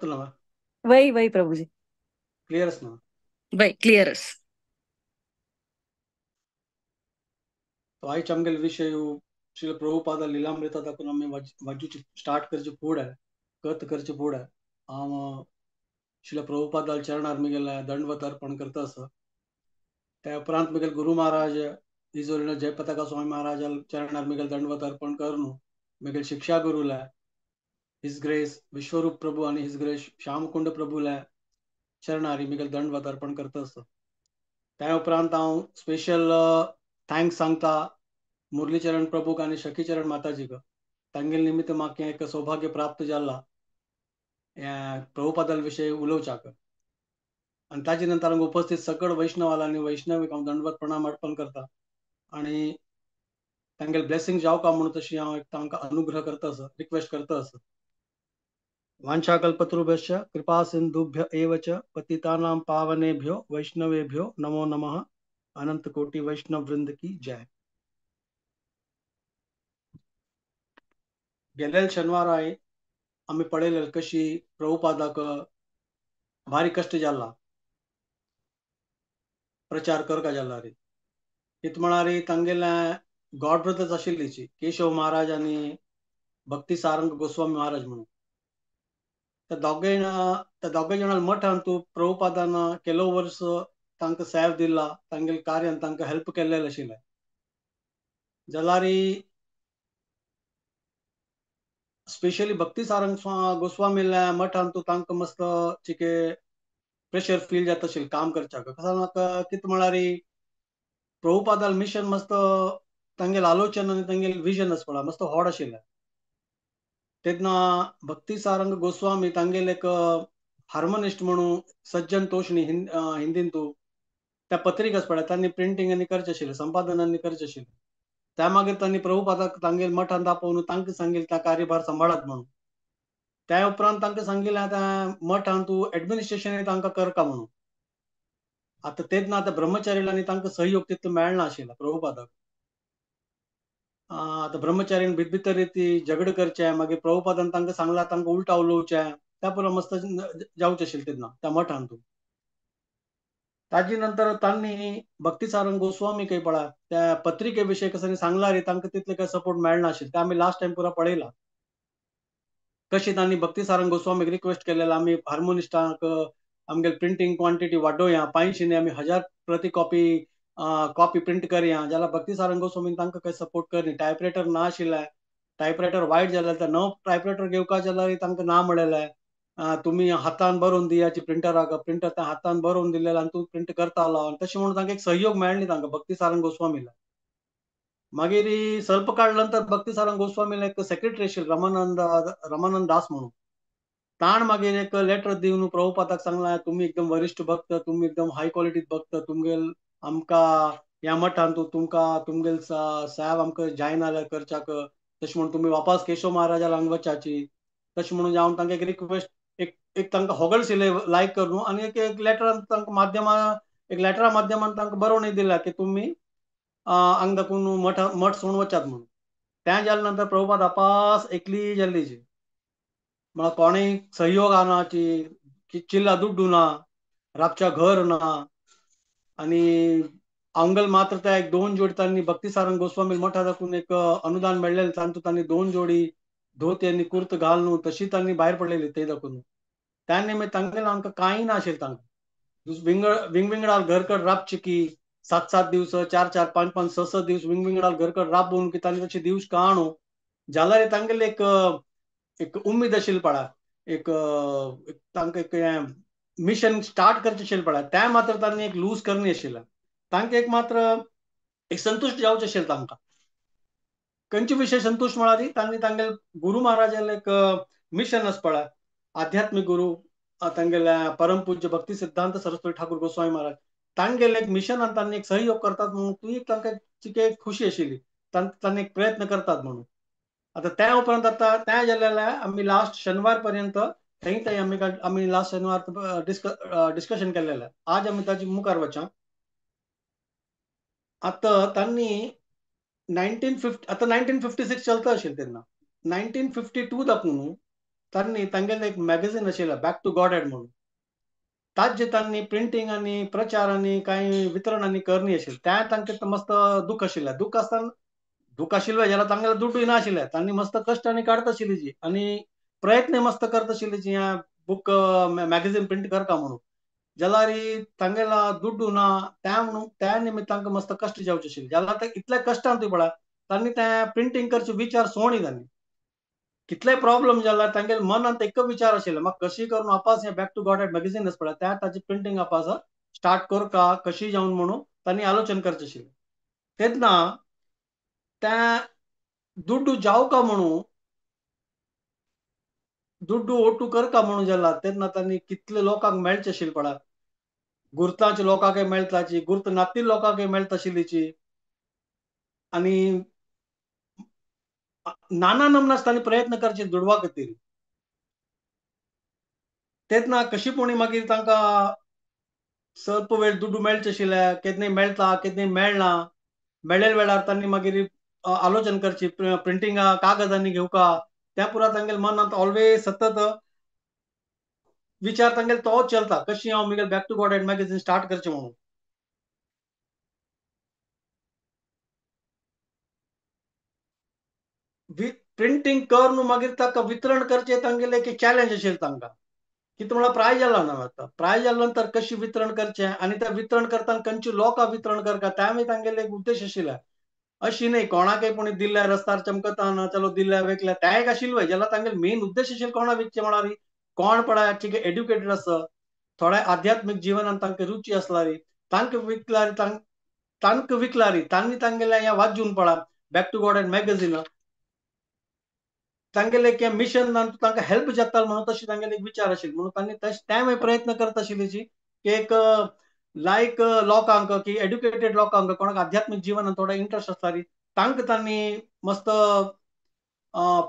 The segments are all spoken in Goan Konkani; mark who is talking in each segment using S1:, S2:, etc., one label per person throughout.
S1: ना?
S2: वही वही प्रभुजी.
S1: क्लियर ना?
S2: वही क्लियर.
S1: तो आयज आमगेले विशय श्रील प्रभुपाद लीलामृता दाखून आमी वाजूची स्टार्ट करचे फुडें, कत करचे फुडें हांव श्रील प्रभुपादाल चरणार मिगेले दंडवत अर्पण करता आसा. त्या उपरांत मिगेल गुरु महाराज इजोरिन जयपताका स्वामी महाराज चरणार मिगेल दंडवत अर्पण करून मिगेल शिक्षा गुरुला his grace विश्वरूप प्रभू आणि his grace Shyamkund प्रभूला चरणारी मिगेल दंडवत अर्पण करता आसा. त्या उपरांत हांव स्पेशल thanks सांगता मुरलीचरण प्रभूक आनी शकीचरण माताजीक. तांगेले निमित्त म्हाका एक सौभाग्य प्राप्त जाला प्रभुपादाल विशय उलोवच्याक. आनी ताजे नंतर हांगा उपस्थित सगळ वैष्णवाला आनी वैष्णवीक हांव दंडवत प्रणाम अर्पण करता आनी तांगेले ब्लेसिंग जावका म्हणून तशी हांव एक तांकां अनुग्रह करता आसा, रिक्वेस्ट करता आसा. वाञ्छाकल्पतरुभ्यश्च कृपा सिन्धुभ्य एव च पतितानां पावनेभ्यो वैष्णवेभ्यो नमो नमः. अनंत कोटि वैष्णव वृंद की जय. गेलेल शनिवाराय आमी पळयलेल कशी प्रभुपादाक भारी कश्ट जाला प्रचार करका जाला रे. कित म्हळ्यार तांगेले गॉड ब्रदर्स आशिल्लीची केशव महाराज आनी भक्ती सारंग गोस्वामी महाराज म्हणून त्या दोगय जाणां मठान तूं प्रभुपादान केलो वर्स तांकां सेव दिला, तांगेले कार्यान तांकां हेल्प केल्लें आशिल्लें. जाल्यार स्पेशली भक्ती सारंग गोस्वामील्या मठान तूं तांकां मस्त चिके प्रेशर फील जाता आशिल्लें काम करच्याक. कसो म्हाका कितें म्हळ्यार प्रभुपादाल मिशन मस्त तांगेले आलोचन आनी तांगेले विजन आसा पळय मस्त व्हड आशिल्लें. तेन्ना भक्ती सारंग गोस्वामी तांगेले एक हार्मोनिस्ट म्हणून सज्जन तोषणी हिंदीन तूं त्या पत्रिका पळय तांणी प्रिंटींग आनी करचें आशिल्लें, संपादन आनी करचें आशिल्लें. त्या मागीर तांणी प्रभुपादाक तांगेले मठान दापोवन तांकां सांगिल्लें त्या कार्यभार सांबाळात म्हणून. त्या उपरांत तांकां सांगिल्लें आतां मठान तूं एडमिनिस्ट्रेशन तांकां करका म्हणून. आतां तेन्ना आतां ब्रह्मचारीला तांकां सहयोग तितलो मेळना आशिल्लो प्रभुपादाक. आतां ब्रह्मचारीन भितर भितर ती झगड करचें, मागीर प्रभुपादान तांकां सांगलां तांकां उल्टा उलोवचें, त्या पुरो मस्त जावचें आशिल्लें तेन्ना त्या मठान तूं. ताजे नंतर तांणी भक्ती सारंग गोस्वामी काही पळा त्या पत्रिके विशय कसं सांगला रे तांकां तितले काय सपोर्ट मेळना आशिल्लें. ते आमी लास्ट टायम पुरा पळयला कशी तांणी भक्ती सारंग गोस्वामीक रिक्वेस्ट केलेला आमी हार्मोनिस्टांक आमगेले प्रिंटींग क्वॉन्टिटी वाडोवया, 500 आमी 1000 प्रति कॉपी कॉपी प्रिंट करया. जाल्यार भक्ती सारंग गोस्वामीन तांकां काही सपोर्ट करनी. टायपरायटर ना आशिल्लें, टायपरायटर वायट जालें तर नव टायपरायटर घेवका जाल्यार तांकां ना म्हणलेलें, तुमी हातान बरोवन दियाची प्रिंटराक, प्रिंटर त्या हातान बरोवन दिलेला आनी तूं प्रिंट करतालो. आनी तशें म्हणून तांकां एक सहयोग मेळ्ळी तांकां भक्ती सारंग गोस्वामीला. मागीर स्वल्प काळ नंतर भक्ती सारंग गोस्वामीला एक सेक्रेटरी आशिल्लो रमानंद दास म्हणून, ताण मागीर एक लेटर दिवन प्रभुपादाक सांगलां तुमी एकदम वरिश्ठ भक्त, तुमी एकदम हाय क्वॉलिटी भक्त, तुमगेल आमकां ह्या मठान तूं तुमकां तुमगेल साहेब आमकां जायना जाल्यार करच्याक, तशें म्हणून तुमी वापस केशव महाराजा हांगा वचाची तशें म्हणून जावन तांकां एक रिक्वेस्ट एक तांकां होगळशिल्लें लायक करून आनी एक एक लेटरान तांकां माध्यमा एक लेटरा माध्यमान तांकां बरोवन दिला की तुमी हांगा दाखून मठ सोडून वचात म्हणून. तें जाल्या नंतर प्रभुपाद आपास एकली जाल्ली म्हळ्यार कोणूय सहयोग आना की चिल्ला दुड्डू ना, राबच्या घर ना, आनी आंगल मात्र त्या एक 2 जोडी तांणी भक्ती सारंग गोस्वामी मठा दाखून एक अनुदान मेळ्ळेलें, तांतूत तांणी 2 जोडी धोती आनी कुर्त घालून तशी तांणी भायर पडलेली ते दाखून. त्या निमित्त तांगेले आमकां कांय ना आशिल्लें तांकां विंगविंगडाल घरकड राबची की 7-7 दिवस 4-4 5-5 6-6 दिवस विंगविंगडाल घरकड राबून की तांणी तशी दिवस काणू जाल्यार तांगेले एक एक उमेद आशिल्ली पळय, एक तांकां एक मिशन स्टार्ट करचें आशिल्लें पळय, तें मात्र तांणी एक लूज करणी आशिल्लें. तांकां एक मात्र एक संतुश्ट जावचें आशिल्लें तांकां. खंयचे विशय संतुश्ट म्हळ्यार तांणी तांगेले गुरु महाराजाले एक मिशन आसा पळय, आध्यात्मिक गुरु तांगेल्या परमपूज्य भक्ती सिद्धांत सरस्वती ठाकूर गोस्वामी महाराज तांगेले एक मिशन आनी तांणी एक सहयोग करतात म्हणून ती एक तांकां चिके खुशी आशिल्ली, तांणी एक प्रयत्न करतात म्हणून. आतां त्या उपरांत आतां तें जालें आमी लास्ट शनिवार पर्यंत थंय थंय आमी लास्ट शनिवार डिस्कशन केलेलें. आज आमी ताजे मुखार वचा. आतां तांणी 1950 आतां 1956 चलता आशिल्लें तेन्ना 1952 दाखून तांणी तांगेलें एक मॅगझीन आशिल्लें बॅक टू गॉड हेड म्हणून, ताजे तांणी प्रिंटींग आनी प्रचार आनी कांय वितरण आनी करणी आशिल्लें. त्या तांकां मस्त दुःख आशिल्लें. दुःख आसतना दुःख आशिल्लें जाल्यार तांगेलें दुड्डूय नाशिल्लें. तांणी मस्त कश्ट आनी काडत आशिल्ली जी आनी प्रयत्न मस्त करत आशिल्ली जी ह्या बूक मॅगझीन प्रिंट करता म्हणून. जाल्यार तांगेला दुड्डू ना त्या म्हणून त्या निमित्त तांकां मस्त कश्ट जावचे आशिल्ले. जाल्यार ते इतल्या कश्टान तुवें पळय तांणी ते प्रिंटींग करचे विचार सोणी तांणी कितले प्रॉब्लम जाला तांगेले मनांत एक विचार आशिल्ले म्हाका कशी करून आपास हें बॅक टू गॉड मॅगझीन आसा पळय त्या ताची प्रिंटींग आपास स्टार्ट करका कशी जावन म्हणून तांणी आलोचन करचें आशिल्लें. तेन्ना त्या दुड्डू जावका म्हणून दुड्डू ओटू करका म्हणून जाला तेन्ना तांणी कितले लोकांक मेळचें आशिल्लें पळय, गुर्ताचे लोकांक मेळटाची, गुर्त नाती लोकांक मेळटा आशिल्लीची आनी नाना नमनास तांणी प्रयत्न करचे दुडवा खातीर. तेन्ना कशी कोणी मागीर तांकां स्वल्प वेळ दुड्डू मेळचे आशिल्ले, केन्नाय मेळटा केन्नाय मेळना. मेळ्ळे वेळार तांणी मागीर आलोचन करची प्रिंटिंगा कागदांनी घेवका त्या पुरा तांगेले मनांत ऑलवेज सतत विचार तांगेले तोच चलता कशी हांव मुगेले back to Godhead magazine start करचें म्हणून. प्रिंटींग कर न्हू मागीर ताका वितरण करचें तांगेलें एक चॅलेंज आशिल्लें तांकां कितें म्हळ्यार प्राय जाला ना आतां प्राय जाल्या नंतर कशी वितरण करचें आनी तें वितरण करतना खंयचे लोकांक वितरण करता त्या तांगेले एक उद्देश आशिल्ले. अशी न्ही कोणाकय कोणी दिल्या रस्त्यार चमकता ना चलो दिल्या विकल्या त्या एक आशिल्ले जाल्यार तांगेले मेन उद्देश आशिल्ले कोणा विकचें म्हळ्यार कोण पळय एड्युकेटेड आसा थोड्या आध्यात्मीक जिवनान तांकां रुची आसल्यार तांकां विकल्यार तांकां विकल्यार तांणी तांगेल्या ह्या वाजून पळा बॅक टू गॉड मॅगझीन तांगेले एक मिशन तांकां हेल्प जाता म्हणून तशें तांगेले एक विचार आशिल्ले म्हणून तांणी तशें त्या प्रयत्न करत आशिल्ले की एक लायक लोकांक की एड्युकेटेड लोकांक कोणाक आध्यात्मीक जिवनान थोडो इंट्रस्ट आसताली तांकां तांणी मस्त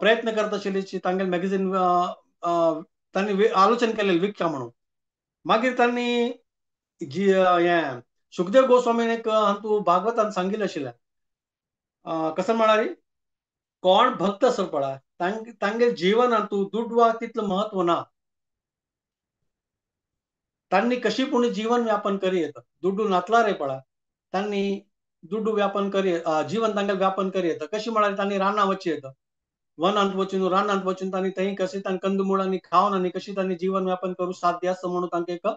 S1: प्रयत्न करत आशिल्ले की तांगेले मॅगझीन तांणी आलोचन केलें विकता म्हणून. मागीर तांणी जी हें सुखदेव गोस्वामीन एक हातूंत भागवतान सांगिल्लें आशिल्लें कसं म्हळ्यार कोण भक्त आसत पळय तांगेले जिवनांत दुडवाक तितलें म्हत्व ना, तांणी कशी पूण जीवन व्यापन करी येता दुड्डू नातला रे पळय तांणी दुड्डू व्यापन करी जीवन तांगेले व्यापन करी येता. कशी म्हळ्यार तांणी रानां वचूं येता वनांत वचून रानांत वचून तांणी थंय कशी तांकां कंदमुळ आनी खावन आनी कशी तांणी जीवन व्यापन करूं साध्य आसा म्हणून तांकां एक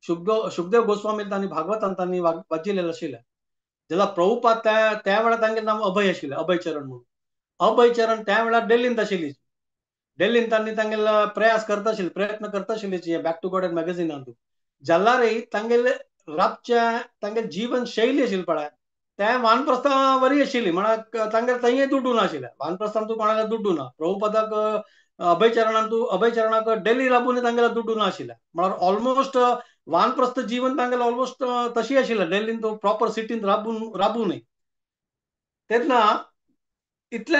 S1: सुखदेव गोस्वामी तांणी भागवतान तांणी वाचिल्लें आशिल्लें. जाल्यार प्रभुपाद त्या वेळार तांगेलें नांव अभय आशिल्लें, अभयचरण म्हणून. अभयचरण त्या वेळार डेल्लींत आशिल्ली. डेल्लींत तांणी तांगेले प्रयास करता आशिल्ले प्रयत्न करता आशिल्ले बॅक टू गॉड मॅगझिनांत. जाल्यार तांगेले राबच्या तांगेले जीवन शैली आशिल्ली पळय त्या वानप्रस्था वरी आशिल्ली म्हळ्यार तांगेले थंय दुड्डू नाशिल्ले. वानप्रस्थान तूं कोणाक दुड्डू ना, प्रभुपदाक अभयचरणान तूं अभयचरणाक डेल्ली राबून तांगेले दुड्डू नाशिल्ले म्हळ्यार ऑलमोस्ट वानप्रस्थ जीवन तांगेले ऑलमोस्ट तशी आशिल्लें डेल्लीन तूं प्रॉपर सिटींत राबून राबू न्हय. तेन्ना इतले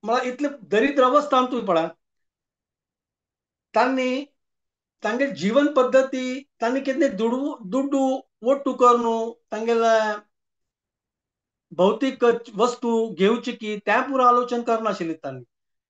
S1: म्हळ्यार इतले दरिद्र अवस्थान तूं पळय तांणी तांगेले जीवन पद्दती तांणी कितें दुडू दुड्डू ओट्टू करून तांगेले भौतीक वस्तू घेवची की त्या पुरा आलोचन करनाशिल्ली तांणी.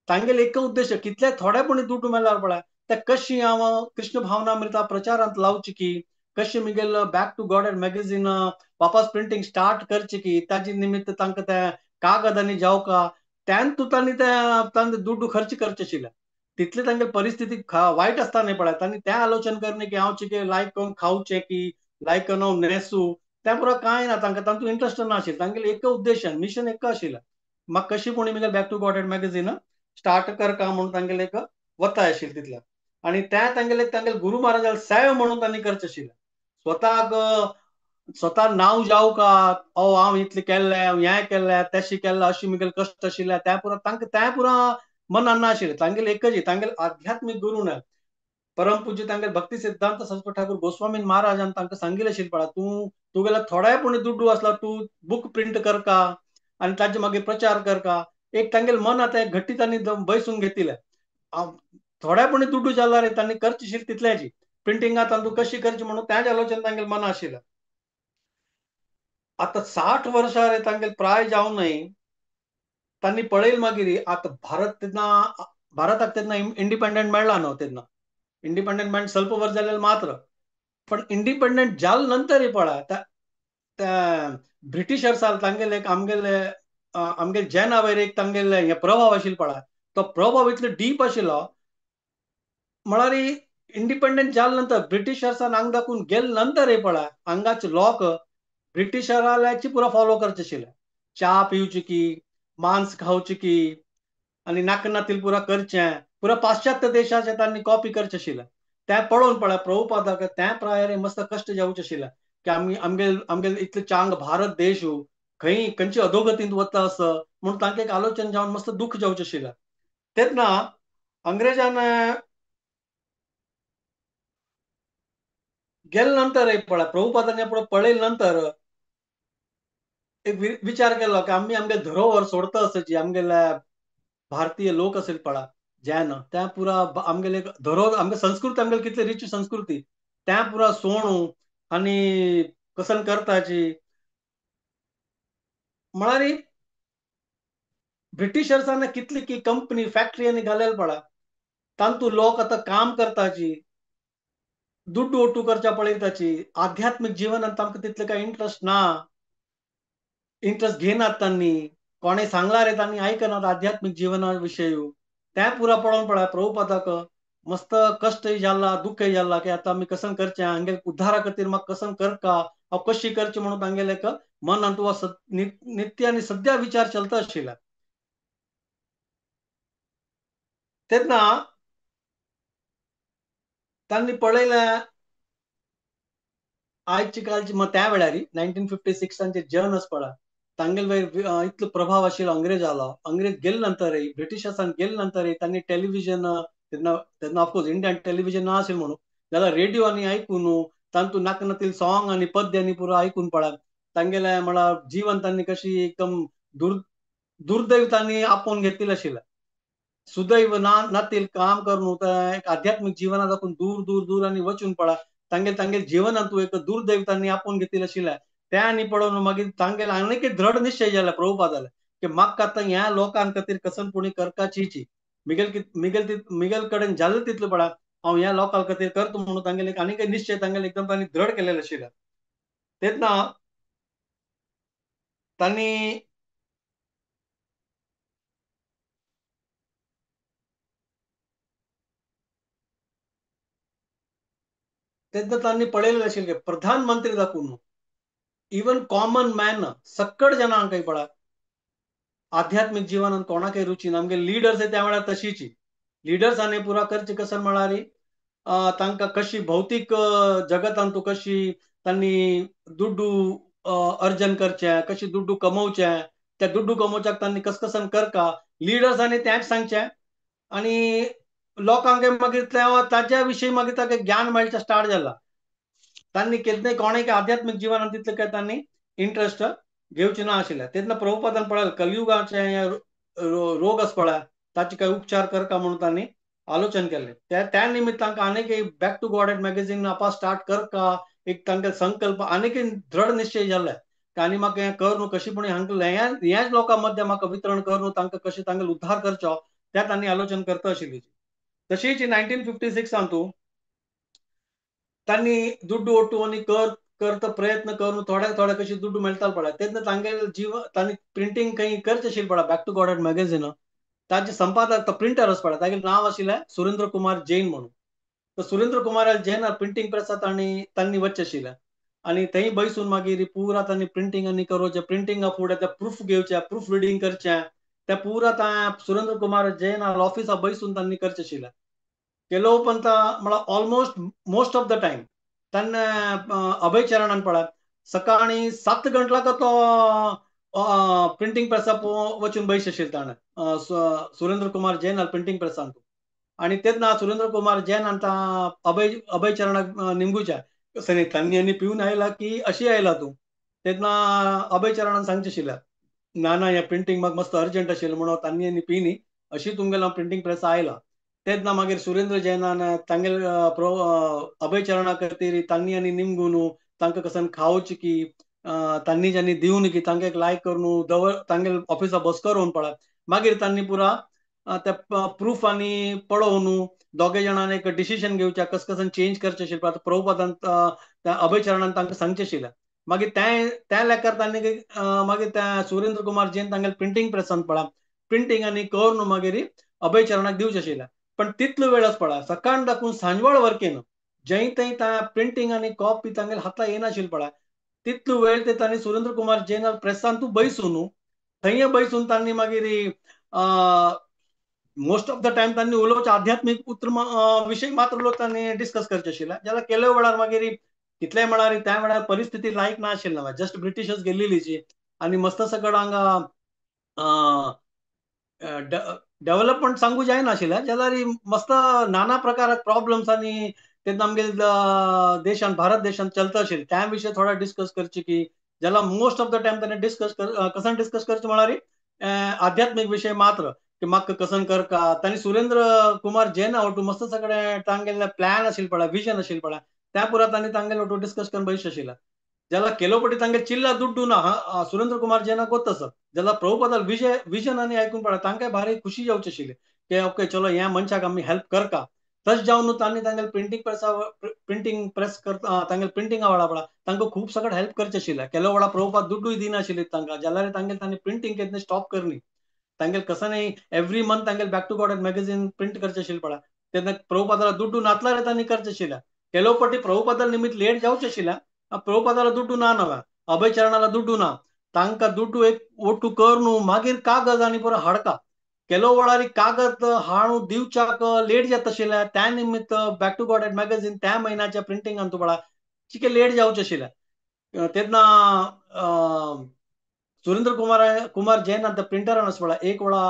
S1: तांगेले एक उद्देश कितले थोडेपणी दुड्डू मेळ्ळ्यार पळय ते कशी हांव कृष्ण भावनामृता प्रचारांत लावची की कशी मुगेल बॅक टू गॉड मॅगझीन वापस प्रिंटींग स्टार्ट करची की ताजे निमित्त तांकां ते कागदांनी जावका त्यान तूं तांणी तांणी दुड्डू खर्च करचे आशिल्ले. तितले तांगेली परिस्थिती वायट आसता न्ही पळय तांणी तें आलोचन करणे की हांव चिके लायक करून खावचें की लायक करून हांव न्हेसूं त्या पुरा कांय ना तांकां तांतूं इंट्रस्ट नाशिल्लें. तांगेलें एक उद्देश मिशन एक आशिल्लें म्हाका कशी कोणी मुगेलें back to Godhead magazine start करका म्हणून तांगेलें एक वताय आशिल्लें तितलें. आनी त्या तांगेले तांगेले गुरू महाराजाक सेव म्हणून तांणी करचें आशिल्लें. स्वताक स्वता नांव जावका ओ हांव इतलें केल्लें हांव हें केल्लें तेशें केल्लें अशें मुगेलें कश्ट आशिल्लें त्या पुरा तांकां त्या पुरा मनान नाशिल्लें. तांगेलें एकच तांगेले आध्यात्मीक गुरू न्हय परम पूज्य तांगेले भक्ती सिद्धांत सरस्वती ठाकूर गोस्वामी महाराजान तांकां सांगिल्लें आशिल्लें पळय तूं तुगेल्या थोड्याय पूण दुड्डू आसला तूं बूक प्रिंट करका आनी ताजे मागीर प्रचार करका. एक तांगेले मन आतां एक घट्टी तांणी बैसून घेतिल्लें थोड्या पूण दुड्डू जाल्यार तांणी करची आशिल्ली तितल्याची प्रिंटिंगा तांतूं कशी करची म्हणून त्याच आलोचन तांगेले मनां आशिल्लें. आतां 60 वर्सां रे तांगेले प्राय जावनय तांणी पळयलें मागीर आतां भारत तेन्ना भारताक तेन्ना इंडिपेंडंट मेळ्ळा न्हू, तेन्ना इंडिपेंडंट मेळ्ळें स्वल्प वर्स जालें मात्र, पण इंडिपेंडंट जाल नंतर पळय त्या ब्रिटिशर्सां तांगेले आमगेले आमगेले जैना वयर एक तांगेले हे प्रभाव आशिल्लो पळय, तो प्रभाव इतलो डीप आशिल्लो म्हळ्यार इंडिपेंडंट जाल नंतर ब्रिटिशर्सान हांग दाखून गेल नंतर हे पळय हांगाचे लोक ब्रिटिशराल्याची पुरा फॉलो करचे आशिल्ले. च्या पिवची की, मांस खावची की आनी नाकनातील पुरा करचें, पुरा पाश्चात्य देशाचे तांणी कॉपी करचे आशिल्ले. तें पळोवन पळय प्रभुपादाक त्या प्रायर मस्त कश्ट जावचे आशिल्ले की आमी आमगेल आमगेल इतले चांग भारत देश खंय खंयचे अधोगतींत वता असो म्हूण तांकां एक आलोचन जावन मस्त दुख्ख जावचें आशिल्लें. तेन्ना अंग्रेजान गेले नंतर पळय प्रभुपादान पळय पळयले नंतर एक विचार केलो की आमी आमगे धरोहर सोडता आसची, आमगेले भारतीय लोक असेल पळा जैन त्या पुरा आमगेले धरोहर आमगे संस्कृती आमगेले कितले रिच संस्कृती त्या पुरा सोणू आनी कसन करताची म्हळ्यार ब्रिटिशर्सांनी कितली की कंपनी फॅक्टरी आनी घालेल पळा तांतू लोक आतां काम करताची, दुड्डू ओटू करच्या पळयताची, आध्यात्मीक जिवनांत तांकां तितले काय इंट्रस्ट ना, इंट्रस्ट घेनात तांणी, कोणें सांगला रे तांणी आयकनात आध्यात्मीक जिवना विशय. तें पुरा पळोवन पळय प्रभुपादाक मस्त कश्टय जाला, दुख्खय जाला की आतां आमी कसन करचें, हांगेले उद्धारा खातीर म्हाका कसन करका, हांव कशी करची म्हणून तांगेले एक मनांत वा नित्य आनी सद्या विचार चलता आशिल्ले. तेन्ना तांणी पळयलें आयची कालची मग त्या वेळार 1956 जन आसा पळय तांगेले वयर इतलो प्रभाव आशिल्लो अंग्रेजालो. अंग्रेज गेले नंतरय ब्रिटिशर्सान गेले नंतरय तांणी टेलिव्हिजन तेन्ना तेन्ना ऑफकोर्स इंडियन टेलिव्हिजन ना आशिल्लें म्हणून जाल्यार रेडिओ आनी आयकून तांतून नाकनातील सॉंग आनी पद्य आनी पुरो आयकून पळय तांगेले म्हळ्यार जीवन तांणी कशी एकदम दुर्दैव तांणी आपोवन घेतिल्लें आशिल्लें. सुदैव ना नातील काम करून एक आध्यात्मीक जिवना दाखून दूर दूर दूर आनी वचून पळय तांगेले तांगेले जिवनांतू एक दुर्दैव तांणी आपोवन घेतिल्लें आशिल्लें. तें आनी पळोवन मागीर तांगेले आनीक एक दृढ निश्चय जाला प्रभुपादाले की म्हाका आतां ह्या लोकां खातीर कसन पुणी करकाचीची मिगेल मिगेल मिगेल कडेन जालें तितलें पळय हांव ह्या लोकां खातीर करता म्हणून तांगेले आनीक एक निश्चय तांगेले एकदम तांणी दृढ केलेले आशिल्ले. तेन्ना तांणी तेन्ना तांणी पळयलें आशिल्लें प्रधानमंत्री दाखून इवन कॉमन मॅन सक्कड जनांकय पळय आध्यात्मीक जिवनांत कोणाकय रुची ना. आमगे लिडर्स त्या वेळार तशीची लिडर्सांनी पुरा करचे कसन म्हळ्यार तांकां कशी भौतीक जगतांतू कशी तांणी दुड्डू अर्जन करचें, कशी दुड्डू कमोवचें, त्या दुड्डू कमोवच्याक तांणी कसकसन करका लिडर्सांनी तेंच सांगचें आनी लोकांक मागीर ताच्या विशीं मागीर ताका ज्ञान मेळचें स्टार्ट जाला. तांणी केन्नाय कोणें आध्यात्मीक जिवनांत तितलें काय तांणी इंट्रस्ट घेवचें ना आशिल्लें. तेन्ना प्रभुपादान पळयलें कलयुगाचें रोग आसा पळय ताचे काय उपचार करका म्हणून तांणी आलोचन केलें. त्या निमित्त तांकां आनीक एक बॅक टू गॉड मॅगझीन आपा स्टार्ट करका एक तांकां संकल्प आनीक दृढ निश्चय जाले आनी म्हाका हें कर न्हू कशी पूण हांकां ह्याच लोकां मध्य म्हाका वितरण कर न्हू तांकां कशें तांकां उद्धार करचो त्या तांणी आलोचन करता आशिल्ली. तशीच 1956 तूं तांणी दुड्डू ओटू आनी कर करता प्रयत्न करून थोडे थोडे कशी दुड्डू मेळटा पळय तेन्ना तांगेले जीव तांणी प्रिंटींग खंय करचें आशिल्लें पळय बॅक टू गॉड मॅगझीन ताजे संपादक तो प्रिंटर आसा पळय तागेलें नांव आशिल्लें सुरेंद्र कुमार जैन म्हणून. तर सुरेंद्र कुमार जैन प्रिंटींग प्रेसांत तांणी वचचें आशिल्लें आनी थंय बैसून मागीर पुरा तांणी प्रिंटींग आनी करोवचें, प्रिंटींगा फुडें तें प्रूफ घेवचें, प्रूफ रिडींग करचें, तें पुरा सुरेंद्र कुमार जैन ऑफिसा बैसून तांणी करचें आशिल्लें. केलो उपरांत म्हळ्यार almost most of the time तांणे अभय चरणान पळय सकाळी 7 गंटलाक तो प्रिंटींग प्रेसा वचून बैस आशिल्लें ताणें सुरेंद्र कुमार जैन प्रिंटींग प्रेसान. आनी तेन्ना सुरेंद्र कुमार जैन आतां अभय चरणाक निमगुच्या कसं तांणी आनी पिवन आयला की अशी आयला तूं तेन्ना अभय चरणान सांगचें आशिल्लें ना ना हें प्रिंटींग म्हाका मस्त अर्जंट आशिल्लें म्हणून तांणी आनी पिनी अशी तुमगेलो प्रिंटींग प्रेस आयला. तेन्ना मागीर सुरेंद्र जैनान तांगेले अभय चरणा खातीर तांणी आनी निमगून तांकां कसन खावचें की तांणी ज्यांनी दिवन की तांकां एक लायक करून दवर तांगेले ऑफिसा बसको रोवन पळय मागीर तांणी पुरा त्या प्रूफ आनी पळोवन दोगे जाणांनी एक डिसिजन घेवचें कस कसन चेंज करचें आशिल्लें. आतां प्रभुपादान त्या अभयचरणान तांकां सांगचें आशिल्लें. मागीर त्या लेखार तांणी मागीर त्या सुरेंद्र कुमार जैन तांगेले प्रिंटींग प्रेसान पळा प्रिंटींग आनी करून मागीर अभयचरणाक दिवचें आशिल्लें. पण तितलो वेळच पळा सकाळ दाखून सांजवळ वर्केन जंय थंय त्या प्रिंटींग आनी कॉपी तांगेले हाता येनाशिल्ली पळा तितलो वेळ ते तांणी सुरेंद्र कुमार जैन प्रेसान तूं बैसून थंय बैसून तांणी मागीर मोस्ट ऑफ the time तांणी उलोवचें आध्यात्मीक उतर विशय मात्र लोक तांणी डिस्कस करचे आशिल्ले. जाल्यार केल्या वेळार मागीर कितलेय म्हळ्यार त्या वेळार परिस्थिती लायक ना आशिल्ली ना, जस्ट ब्रिटिशर्स गेल्ली आनी मस्त सकड हांगा डेव्हलपमेंट सांगू जायनाशिल्लें. जाल्यार मस्त नाना प्रकार प्रॉब्लम्स आनी तेन्ना आमगे देशान भारत देशान चलता आशिल्लें त्या विशय थोडा डिस्कस करचे की जाल्यार मोस्ट ऑफ the time ताणें डिस्कस कसन डिस्कस करचे म्हळ्यार आध्यात्मीक विशय मात्र की म्हाका कसन करका. तांणी सुरेंद्र कुमार जैन वटू मस्त सगळे तांगेले प्लॅन आशिल्ले पळय विजन आशिल्लें पळय त्या पुरा तांणी तांगेले वटू डिस्कस करून भविश्य आशिल्लें. जाल्यार केलोपटी तांगे चिल्ला दुड्डू ना सुरेंद्र कुमार जैनाक गोत आसा. जाल्यार प्रभुपादाल विजन आनी आयकून पळय तांकां भारी खुशी जावची आशिल्ली की ओके चलो ह्या मनशाक आमी हेल्प करका. तशें जावन तांणी तांगेले प्रिंटींग प्रेसा प्रिंटींग प्रेस करता तांगेले प्रिंटिंगा वेळा पळय तांकां खूब सगळें हेल्प करचें आशिल्लें. केलो वेळा प्रभुपाद दुड्डूय दिनाशिल्ले तांकां जाल्यार तांगेले तांणी प्रिंटींग केन्ना स्टॉप करनी तांगेले कसं एवरी मंथ तांगेले back to God magazine print करचें आशिल्लें पळय तेन्ना प्रभुपादाला दुड्डू नातल्यार तांणी करचें आशिल्लें. केलो पटी प्रभुपादाला निमित्त लेट जावचें आशिल्लें. प्रभुपादाला दुड्डू ना नव्या अभयचरणाला दुड्डू ना तांकां दुड्डू एक ओटू करून मागीर कागज आनी पुरो हाडका केलो वेळार कागद हाडून दिवच्याक लेट जाता आशिल्लें. त्या निमित्त बॅक टू गॉड मॅगझीन त्या म्हयन्याच्या प्रिंटिंगान तूं पळय चिके लेट जावचें आशिल्लें. तेन्ना सुरेंद्र कुमार कुमार जैन त्या प्रिंटरान आसा पळय एक वेळा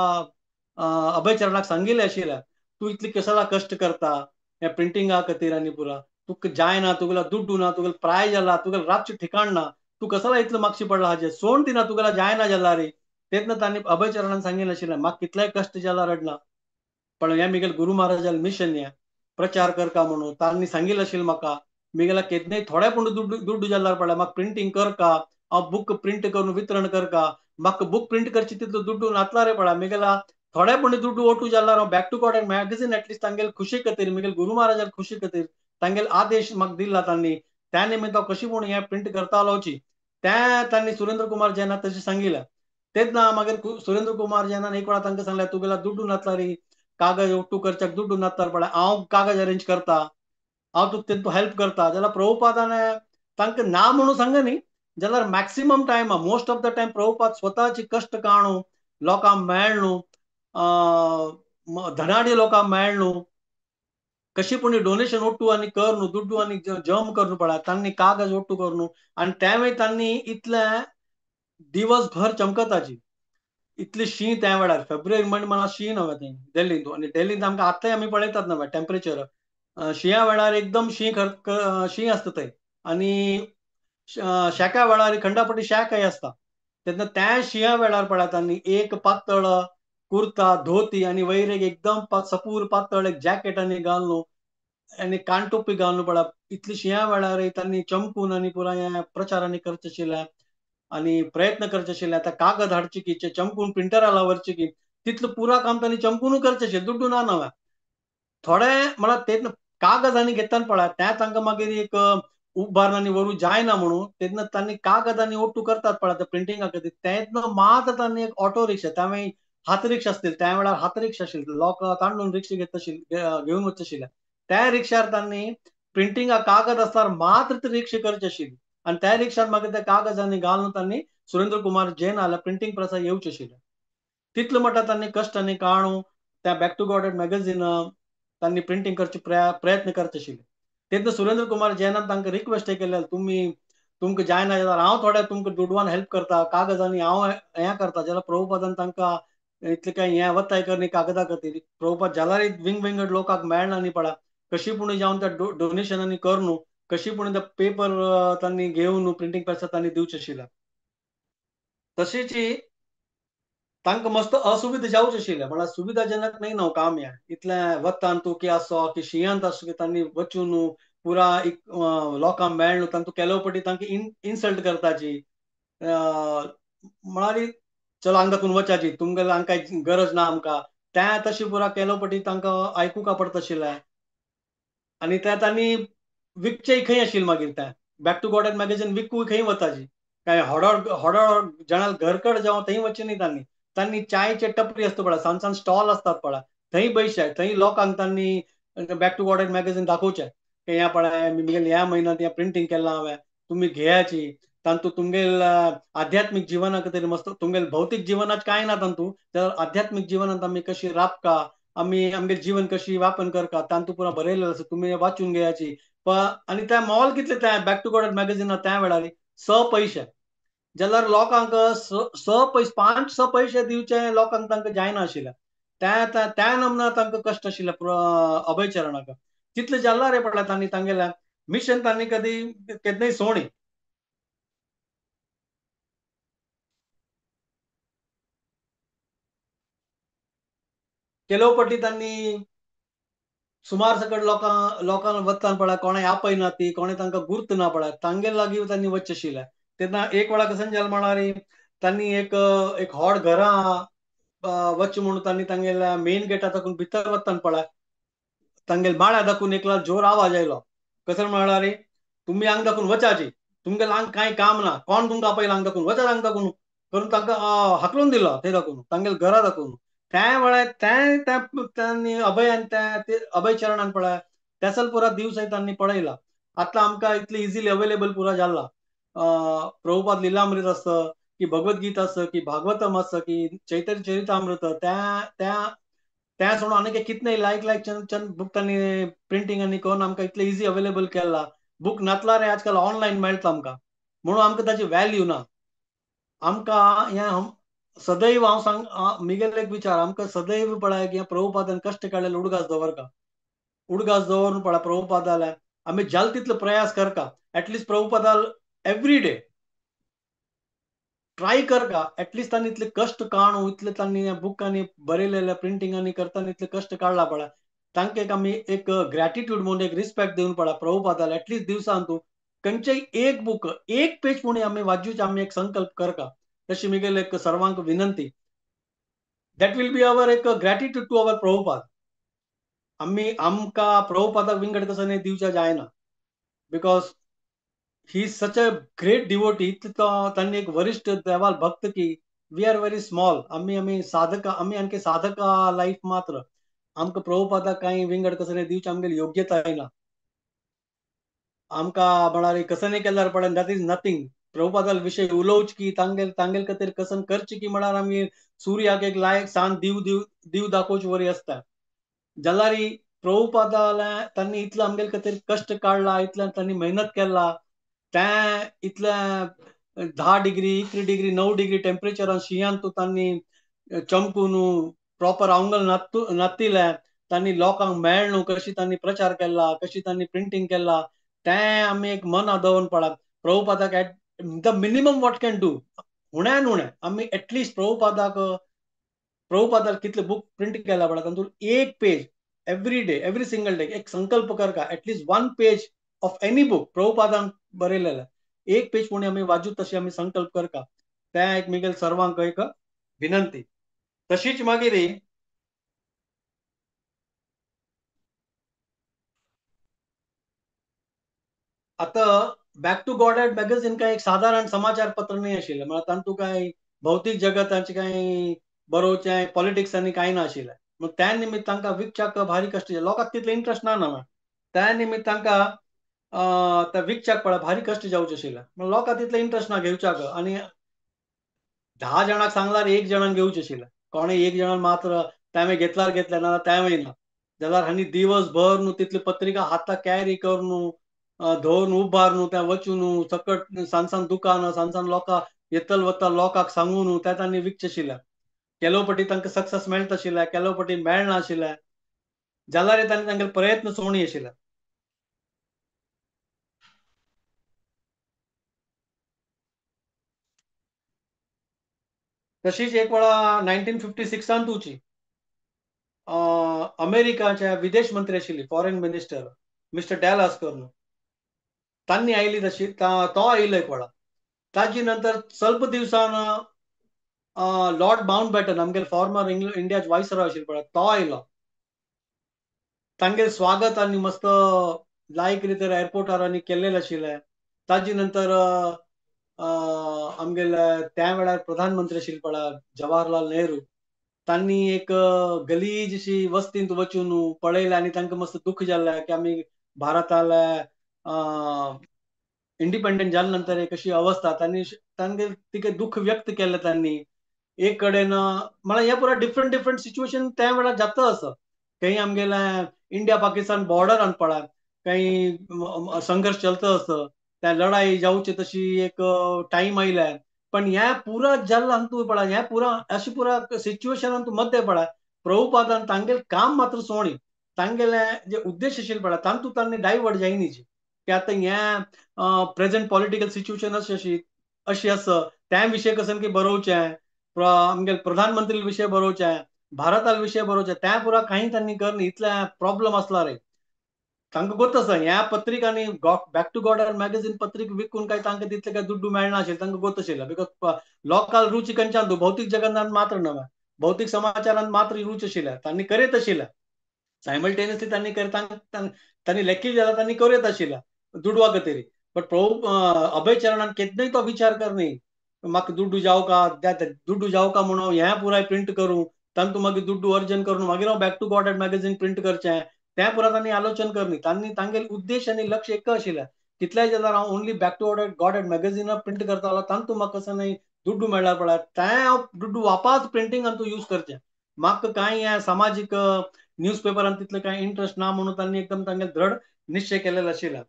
S1: अभयचरणाक सांगिल्लें आशिल्लें तूं इतली कशाला कश्ट करता ह्या प्रिंटिंगा खातीर आनी पुरा तुका जायना तुगेलो दुड्डू ना तुगेलो प्राय जाला तुगेलो रातचें ठिकाण ना तूं कशाला इतलो मागशी पडला हाजेर सोड दिना तुगेला जायना जाला रे. तेन्ना तांणी अभयचरणान सांगिल्लें आशिल्लें म्हाका कितलेय कश्ट जाला रडना पण हें मिगेल गुरू महाराजाल मिशन हें प्रचार करका म्हणून तांणी सांगिल्लें आशिल्लें म्हाका मिगेला केन्नाय थोडे पूण दुड्डू दुड्डू जाल्यार पळय म्हाका प्रिंटींग करका हांव बूक प्रिंट करून वितरण करका म्हाका बूक प्रिंट करची तितलो दुड्डू नातला रे पळय मिगेला थोडे पूण दुड्डू ओटू जाल्यार हांव back to God magazine at least तांगेले खुशी खातीर मिगेल गुरू महाराजाल खुशी खातीर तांगेले आदेश म्हाका दिला तांणी त्या निमित्त हांव कशी पूण हें प्रिंट करतालोची त्या तांणी सुरेंद्र कुमार जैनाक तशें सांगिल्लें. तेन्ना मागीर सुरेंद्र कुमार जैनान एक वेळा तांकां सांगलें तुगेला दुड्डू नातला रे कागज ओटू करच्याक दुड्डू नातला पळय हांव कागज अरेंज करता हांव तुका तेतूं हेल्प करता. जाल्यार प्रभुपादान तांकां ना म्हणून सांग न्ही जाल्यार maximum time most of the time Prabhupada स्वताची कश्ट काडून लोकांक मेळ्ळू धनाडी लोकांक मेळ्ळू कशी पूण डोनेशन ओटू आनी कर न्हू दुड्डू आनी जम कर न्हू पळय तांणी कागज ओटू कर न्हू आनी त्या तांणी इतलें दिवसभर चमकताची इतली शीं त्या वेळार फेब्रुवारी म्हयनो म्हणा शीं नव्हे थंय दिल्लींत आनी दिल्लींत आमकां आतांय आमी पळयतात नव्हे टेम्परेचर शिंया वेळार एकदम शीं शीं आसता थंय आनी शेका वेळार खंडापटी शेकय आसता. तेन्ना त्या शिंया वेळार पळय तांणी एक पातळ कुर्ता धोती आनी वयर एक एकदम सपूर पातळ एक जॅकेट आनी घालून आनी कानटोपी घालून पळय इतली शिंया वेळार तांणी चमकून आनी पुराय प्रचार आनी करचें आशिल्लें आनी प्रयत्न करचे आशिल्ले. आतां कागद हाडचे की चमकून प्रिंटरा व्हरचे की तितलें पुरा काम तांणी चमकून करचें आशिल्लें दुड्डू ना नव्या थोडे म्हळ्यार ते कागद आनी घेतना पळय त्या तांकां मागीर एक उबार आनी व्हरूं जायना म्हणून तेन्ना तांणी कागद आनी ओटू करतात पळय आतां प्रिंटिंगा खातीर तेन्ना मात तांणी एक ऑटो रिक्षा त्या हात रिक्षा आसतील त्या वेळार हात रिक्षा आशिल्ली लोक तांडून रिक्षा घेत आशिल्ले घेवन वचचे आशिल्ले त्या रिक्षार तांणी प्रिंटिंगा कागद आसल्यार मात्र ती रिक्षा करची आशिल्ली आनी त्या रिक्षान मागीर त्या कागजांनी घालून तांणी सुरेंद्र कुमार जैन आल्या प्रिंटींग प्रेसा येवचें आशिल्लें. तितलें म्हणटा तांणी कश्ट आनी काडून त्या बॅक टू गॉड मॅगझीन तांणी प्रिंटींग करचे प्रयत्न करचे आशिल्ले. तेन्ना सुरेंद्र कुमार जैनान तांकां रिक्वेस्ट केल्ले तुमी तुमकां जायना जाल्यार हांव थोडे तुमकां दुडवान हेल्प करता कागजांनी हांव हें करता. जाल्यार प्रभुपादान तांकां इतलें कांय हें वताय कर न्ही कागदा खातीर प्रभुपाद जाल्यार विंग विंगड लोकांक मेळना न्ही पळय कशी पूण जावन त्या डोनेशनांनी कर न्हू कशी पूण ते पेपर तांणी घेवन प्रिंटींग प्रेसा तांणी दिवचें आशिल्लें. तशेंच तांकां मस्त असुविधा जावचें आशिल्लें म्हळ्यार सुविधाजनक न्ही न्हू काम हें इतलें वतान तूं की आसो की शिंयांत आसो की तांणी वचून पुरा एक लोकांक मेळ्ळो तांकां केलो पटी तांकां इन्सल्ट करताची म्हळ्यार चलो हांगा दाखून वचाची तुमगेले हांगा कांय गरज ना आमकां. त्या तशी पुरा केलोपटी तांकां आयकुका पडत आशिल्लें. आनी त्या तांणी विकचेय खंय आशिल्लें मागीर त्या बॅक टू गॉडहेड मॅगझीन विकूय खंय वताची काय हडोळ हडोळ जाणां घरकड जावं थंय वचचे न्ही. तांणी तांणी चायचे टपरी आसता पळय, सान सान स्टॉल आसतात पळय, थंय बैशे थंय लोकांक तांणी बॅक टू गॉडहेड मॅगझीन दाखोवचें की ह्या पळय मिगेल ह्या म्हयन्यांत ह्या प्रिंटींग केलां हांवें, तुमी घेयाची, तांतू तुमगेल आध्यात्मीक जिवनाक तरी मस्त, तुमगेल भौतीक जिवनात कांय ना तांतू, तर आध्यात्मीक जिवनांत आमी कशी राबका, आमी आमगेल जीवन कशी वापन करका तांतू पुरा बरयलें आसा, तुमी वाचून घेयाची. आनी त्या मोल कितले त्या बॅक टू गॉडहेड मॅगझिना त्या वेळार 6 पयशे जाल्यार लोकांक 6 पयशे 5-6 पयशे दिवचे लोकांक तांकां जायना आशिल्लें. त्या त्या नमना तांकां कश्ट आशिल्लें अभयचरणाक. तितले जाल्यार रे पडला तांणी तांगेल्या मिशन तांणी कदी केन्नाय सोणी. केलोपटी तांणी सुमार सकट लोकां लोकांक वत्तान पळय कोणें आपयना ती, कोणें तांकां गुर्त ना पळय, तांगेर लागीं तांणी वचचें आशिल्लें. तेन्ना एक वेळा कशें जालें म्हळ्यार तांणी एक एक व्हड घरां वच म्हणून तांणी तांगेल्या मेन गेटा दाखून भितर वत्तान पळय तांगेल माळ्या दाखून एकला जोर आवाज आयलो. कसो म्हळ्यार तुमी हांग दाखून वचाची, तुमगेल हांग कांय काम ना, कोण तुमकां आपयला हांग दाखून वचात हांग दाखून करून तांकां हाकलून दिलो थंय दाखून तांगेल घरा दाखून. त्या वेळार त्या तांणी अभयान त्या अभयचरणान पळय त्यासल पुरा दिवस तांणी पळयला. आतां आमकां इतली इजिली अवेलेबल पुरा जाला. प्रभुपाद लिलामृत आसता की भगवद्गीता आसता की भागवतम आसता की चैतन्य चरितामृत, त्या त्या त्या सोडून आनीक कितले लायक लायक चंद चंद बूक तांणी प्रिंटींग आनी करून आमकां इतले इजी अवेलेबल केला. बूक नातल्यार आजकाल ऑनलायन मेळटा आमकां, म्हणून आमकां ताची वॅल्यू ना. आमकां हें सदैव हांव सांग मिगेल एक विचार आमकां सदैव पळय की प्रभुपादान कश्ट काडलेले उडगास दवरका, उडगास दवरून पळय प्रभुपादाले आमी जाल तितलो प्रयास करका एटलिस्ट प्रभुपादाल एवरी डे ट्राय करका एटलिस्ट तांणी इतले कश्ट काडून इतले तांणी बुकांनी बरयलेले प्रिंटिंगांनी करताना इतले कश्ट काडला पळय तांकां एक आमी एक ग्रॅटिट्यूड म्हणून एक रिस्पेक्ट दिवन पळय प्रभुपादाल एटलिस्ट दिवसान तूं खंयचेय एक बूक एक पेज म्हणून आमी वाचूचे आमी एक संकल्प करका. तशी मिगेल एक सर्वांक विनंती. That will be our एक ग्रॅटिट्यूड टू our Prabhupada. आमी आमकां प्रभुपादाक विंगड कसो न्ही दिवच्या जायना, because he is such a great devotee. इतलो तांणी एक वरिश्ठ देवाल भक्त की we are very small. आमी आमी साधक, आमी आणखी साधका लायफ मात्र आमकां प्रभुपादाक कांय विंगड कसो न्ही दिवची आमगेली योग्यताय ना. आमकां म्हळ्यार कसो न्ही केल्यार पळय that is nothing. प्रभुपादाल विशय उलोवच की तांगेल तांगेल खातीर कसन करची की म्हळ्यार आमी सुर्याक एक लायक सान दीव दीव दीव दाखोवचे वरी आसता. जाल्यार प्रभुपादाले तांणी इतलो आमगेले खातीर कश्ट काडला, इतल्यान तांणी मेहनत केला, त्या इतल्या 10 डिग्री 11 डिग्री 9 डिग्री टेम्परेचरान शिंयान तूं तांणी चमकून प्रॉपर आंगल नातिलें, तांणी लोकांक मेळ्ळू कशी तांणी प्रचार केला, कशी तांणी प्रिंटींग केला, तें आमी एक मना दवरून पळा प्रभुपादाक at the minimum what can do उण्यान उणें आमी एटलिस्ट प्रभुपादाक प्रभुपादाक कितले बूक प्रिंट केला पळय तातूंत एक page every day every single day एक संकल्प करका at least 1 page of any book प्रभुपादान बरयलेलें एक पेज कोणी आमी वाचूं तशी आमी संकल्प करका. तें एक मिगेल सर्वांक एक विनंती. तशीच मागीर आतां बॅक टू गॉडहेड मॅगझीन काय एक सादारण समाचार पत्र न्ही आशिल्लें, म्हळ्यार तातूंत काय भौतीक जगताचें काय बरोवचें पॉलिटिक्स आनी कांय ना आशिल्लें. मग त्या निमित्त तांकां विकच्याक भारी कश्ट, लोकांक तितलें इंट्रस्ट ना ना त्या निमित्त तांकां त्या विकच्याक पळय भारी कश्ट जावचें आशिल्लें. म्हण लोकांक तितलें इंट्रस्ट ना घेवच्याक आनी 10 जाणांक सांगल्यार 1 जाणान घेवचें आशिल्लें, कोणें 1 जाणान मात्र तांवें घेतल्यार घेतलें ना तांवें ना जाल्यार हांणी दिवसभर न्हू तितली पत्रिका हाता कॅरी करून न्हू धरून उबार न्हू त्या वचून न्हू सकट सान सान दुकानां सान सान लोकां येतल वता लोकांक सांगून न्हू त्या तांणी विकचें आशिल्लें. केलोपटी तांकां सक्सेस मेळटा आशिल्लें, केलोपटी मेळना आशिल्लें, जाल्यार तांणी तांगेले प्रयत्न सोडणी आशिल्ले. तशीच एक वेळा 1956 तुची अमेरिकाच्या विदेश मंत्री आशिल्ली फॉरेन मिनिस्टर मिस्टर डॅलास करून तांणी आयली तशी तो आयलो एक वेळा. ताजी नंतर स्वल्प दिवसान लॉर्ड माउंटबॅटन आमगेले फॉर्मर इंडिया वायसरॉय आशिल्लो पळय तो आयलो. तांगेले स्वागत आनी मस्त लायक रितीर एअरपोर्टार आनी केल्लेलें आशिल्लें. ताजे नंतर आमगेले त्या वेळार प्रधानमंत्री आशिल्ले पळय जवाहरलाल नेहरू, तांणी एक गलीजशी वस्तींत वचून पळयलें आनी तांकां मस्त दुःख जालें की आमी भारताले इंडिपेंडंट जाले नंतर एक अशी अवस्था. तांणी तांगे तिका दुःख व्यक्त केलें तांणी. एक कडेन म्हळ्यार हे पुरा डिफरंट डिफरंट सिच्युएशन त्या वेळार जाता आसा. खंय आमगेले इंडिया पाकिस्तान बॉर्डरान पळय काही संघर्ष चलता आसा, त्या लढाई जावची तशी एक टायम आयल्या. पण ह्या पुरा जाल्ला तूं पळय ह्या पुरा अशी पुरा सिच्युएशनान तूं मध्य पळय प्रभुपादान तांगेले काम मात्र सोणी तांगेले जे उद्देश आशिल्ले पळय तांतूत तांणी डायवर्ट जायनी की आतां ह्या प्रेझेंट पॉलिटिकल सिच्युएशन अशी अशी आसा त्या विशय कसन की बरोवचें, आमगेले प्रधानमंत्री विशय बरोवचें, भारताल विशय बरोवचें, त्या पुरा काही तांणी करनी. इतले प्रॉब्लम आसला रे तांकां गोत आसा. ह्या पत्रिकांनी बॅक टू गॉड मॅगझीन पत्रिका विकून काय तांकां तितले काय दुड्डू मेळना आशिल्लें, तांकां गोत आशिल्लें. Because लोकांक रुची खंयच्यान भौतीक जगतान मात्र नव्हे भौतीक समाचारान मात्र रुच आशिल्ल्या तांणी करीत आशिल्ल्या. सायमल्टेनियसली तांणी तांणी लेखी जाल्यार तांणी करीत आशिल्ल्या दुडवा खातीर. बट प्रभु अभयचरणान केन्नाय तो विचार करनी म्हाका दुड्डू जावका दुड्डू जावका म्हणून हें पुराय प्रिंट करूं तांतूं मागीर दुड्डू अर्जन करून मागीर हांव back to God magazine print करचें, त्या पुरा तांणी आलोचन करनी. तांणी तांगेले उद्देश आनी लक्ष एक आशिल्लें. कितल्याय जाल्यार हांव only back to God मॅगझिना print करतालो तांतूं म्हाका कसो न्हय दुड्डू मेळ्ळ्यार पळय तें हांव दुड्डू वापास प्रिंटिंगान तूं यूज करचें. म्हाका कांय ह्या सामाजीक न्यूज पेपरान तितलें कांय इंट्रस्ट ना म्हणून तांणी एकदम तांगेले दृढ निश्चय केलेलो आशिल्लो.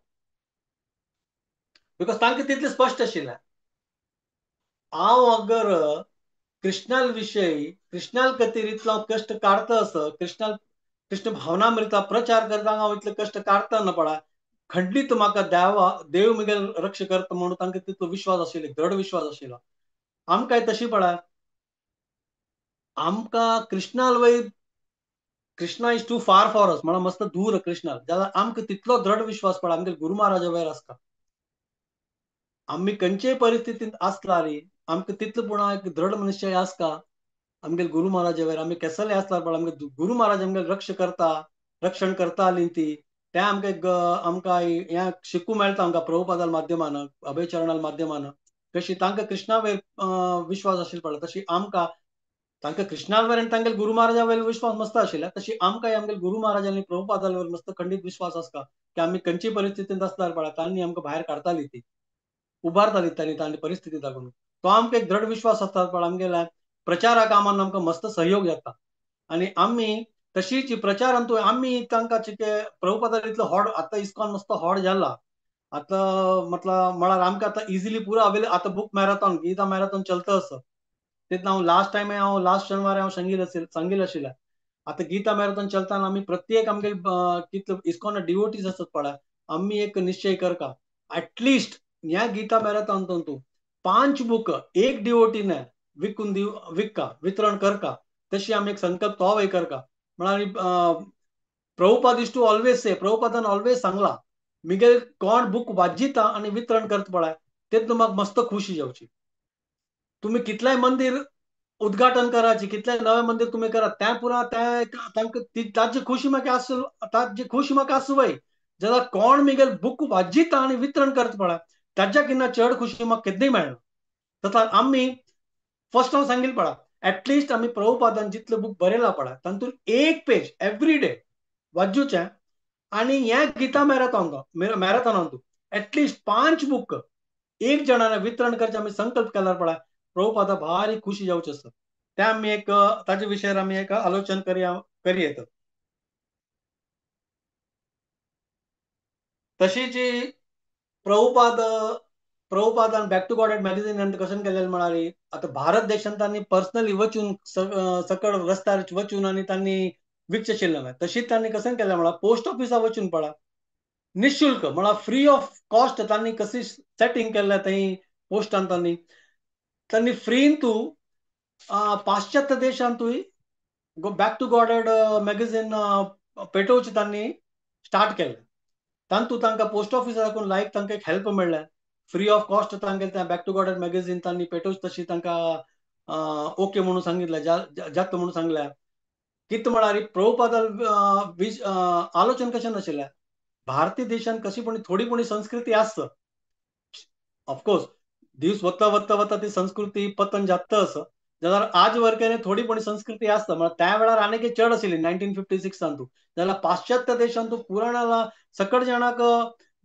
S1: Because तांकां तितलें स्पश्ट आशिल्लें हांव अगर कृष्णाल विशयी कृष्णाल खातीर इतलो हांव कश्ट काडटा आसा, कृष्णाल कृष्ण भावनामृता प्रचार करता हांव इतले कश्ट काडटा ना पळय खंडीत म्हाका देवा देव म्हगेल रक्ष करता म्हणून तांकां तितलो विश्वास आशिल्लो, दृढ विश्वास आशिल्लो. आमकांय तशी पळय आमकां कृष्णाल वयर Krishna is too far for us म्हणून मस्त दूर कृष्णा जाल्यार आमकां तितलो दृढ विश्वास पळय आमगे गुरु महाराजा वयर आसता. आमी खंयचेय परिस्थितींत आसला रे आमकां तितलो पूण एक दृढ निश्चय आसता आमगेले गुरु महाराजा वयर. आमी केसले आसल्यार पळय आमगे गुरु महाराज आमगे रक्ष करता रक्षण करता आली ती तें आमकां आमकां हें शिकूं मेळटा आमकां प्रभुपादाल माध्यमान अभयचरणाल माध्यमान. कशी तांकां कृष्णा वयर विश्वास आशिल्लो पळय तशी आमकां तांकां कृष्णा वयर आनी तांगेले गुरु महाराजा वयर विश्वास मस्त आशिल्लो तशी आमकांय आमगेले गुरु महाराजा आनी प्रभुपादाल वयर मस्त खंडीत विश्वास आसता की आमी खंयचेय परिस्थितींत आसल्यार पळय तांणी आमकां भायर काडताली ती उबारताली तांणी तांणी परिस्थिती दाखोवन. तो आमकां एक दृढ विश्वास आसता पळय आमगेल्या प्रचारा कामान आमकां मस्त सहयोग जाता. आनी आमी तशीच प्रचारान तूं आमी तांकां चिके प्रभुपादार इतलो हॉड आतां इस्कॉन मस्त हॉड जाला आतां म्हटल्यार म्हळ्यार आमकां आतां इजिली पुरो अवेलेबल आतां बुक मॅरेथॉन गीता मॅरेथॉन चलता आसा. तेन्ना हांव लास्ट टायम हांव लास्ट शनिवार हांव सांगील आशिल्लें. आतां गीता मॅरेथॉन चलतना आमी प्रत्येक आमगे कितले इस्कॉन डिवोटीज आसत पळय आमी एक निश्चय करता एटलिस्ट ह्या गीता मॅरेथॉन तूं 5 बुक एक डिवोटीने विकून दिव विक्का वितरण करका तशी आमी एक संकल्प तो वय करका. म्हळ्यार Prabhupada is to always say प्रभुपादान ऑलवेज सांगला मिगेल कोण बुक वाजिता आनी वितरण करता पळय तेन्ना म्हाका मस्त खुशी जावची. तुमी कितलेंय मंदीर उद्घाटन करायची कितलेंय नवें मंदीर तुमी करात त्या पुरा त्या तांकां ताजी खुशी म्हाका आसूं ताजी खुशी म्हाका आसूं वय जाल्यार कोण मिगेल बुक वाजिता आनी वितरण करता पळय ताज्या किन्ना चड खुशी म्हाका केन्नाय मेळना. तथा आमी फर्स्ट हांव सांगील पळय एटलिस्ट आमी प्रभुपादान जितले बूक बरयला पळय तातूंत एक पेज एवरी डे वाचूचें आनी हें गीता मॅरेथॉन मॅरेथॉनान तूं एटलिस्ट 5 बुक एक जणांना वितरण करचें आमी संकल्प केल्यार पळय प्रभुपादा भारी खुशी जावची आसता. तें आमी एक ताजे विशयार आमी एक आलोचन करयेत. तशीच प्रभुपादान बॅक टू गॉड मॅगझीन कशें केलेलें म्हळ्यार आतां भारत देशांत तांणी पर्सनली वचून सकळ रस्त्यार वचून आनी तांणी विकचें आशिल्लें. तशीच तांणी कशें केलें म्हळ्यार पोस्ट ऑफिसा वचून पळय निशुल्क म्हळ्यार फ्री ऑफ कॉस्ट तांणी कशी सेटींग केल्लें थंय पोस्टान तांणी तांणी फ्रीन तूं पाश्चात्य देशांतूय बॅक टू गॉड मॅगझीन पेटोवचें तांणी स्टार्ट केलें. तांतूत तांकां पोस्ट ऑफिसा साकून लायक तांकां एक हेल्प मेळ्ळें फ्री ऑफ कॉस्ट तांगेलें तें बॅक टू गॉड मॅगझीन तांणी पेटोवचें तशी तांकां ओके म्हणून सांगितलं, जात म्हणून सांगल्या. कित म्हळ्यार प्रभुपादाल आलोचन कशें नाशिल्लें, भारतीय देशान कशी पण थोडी पण संस्कृती आसता, ऑफकोर्स दिवस वता वता वता ती संस्कृती पतन जाता असं, जाल्यार आज वर्केने थोडी पण संस्कृती आसता. म्हळ्यार त्या वेळार आनीक चड आशिल्ली 1956 जाल्यार पाश्चात्य देशांत पुराणाला सकट जाणाक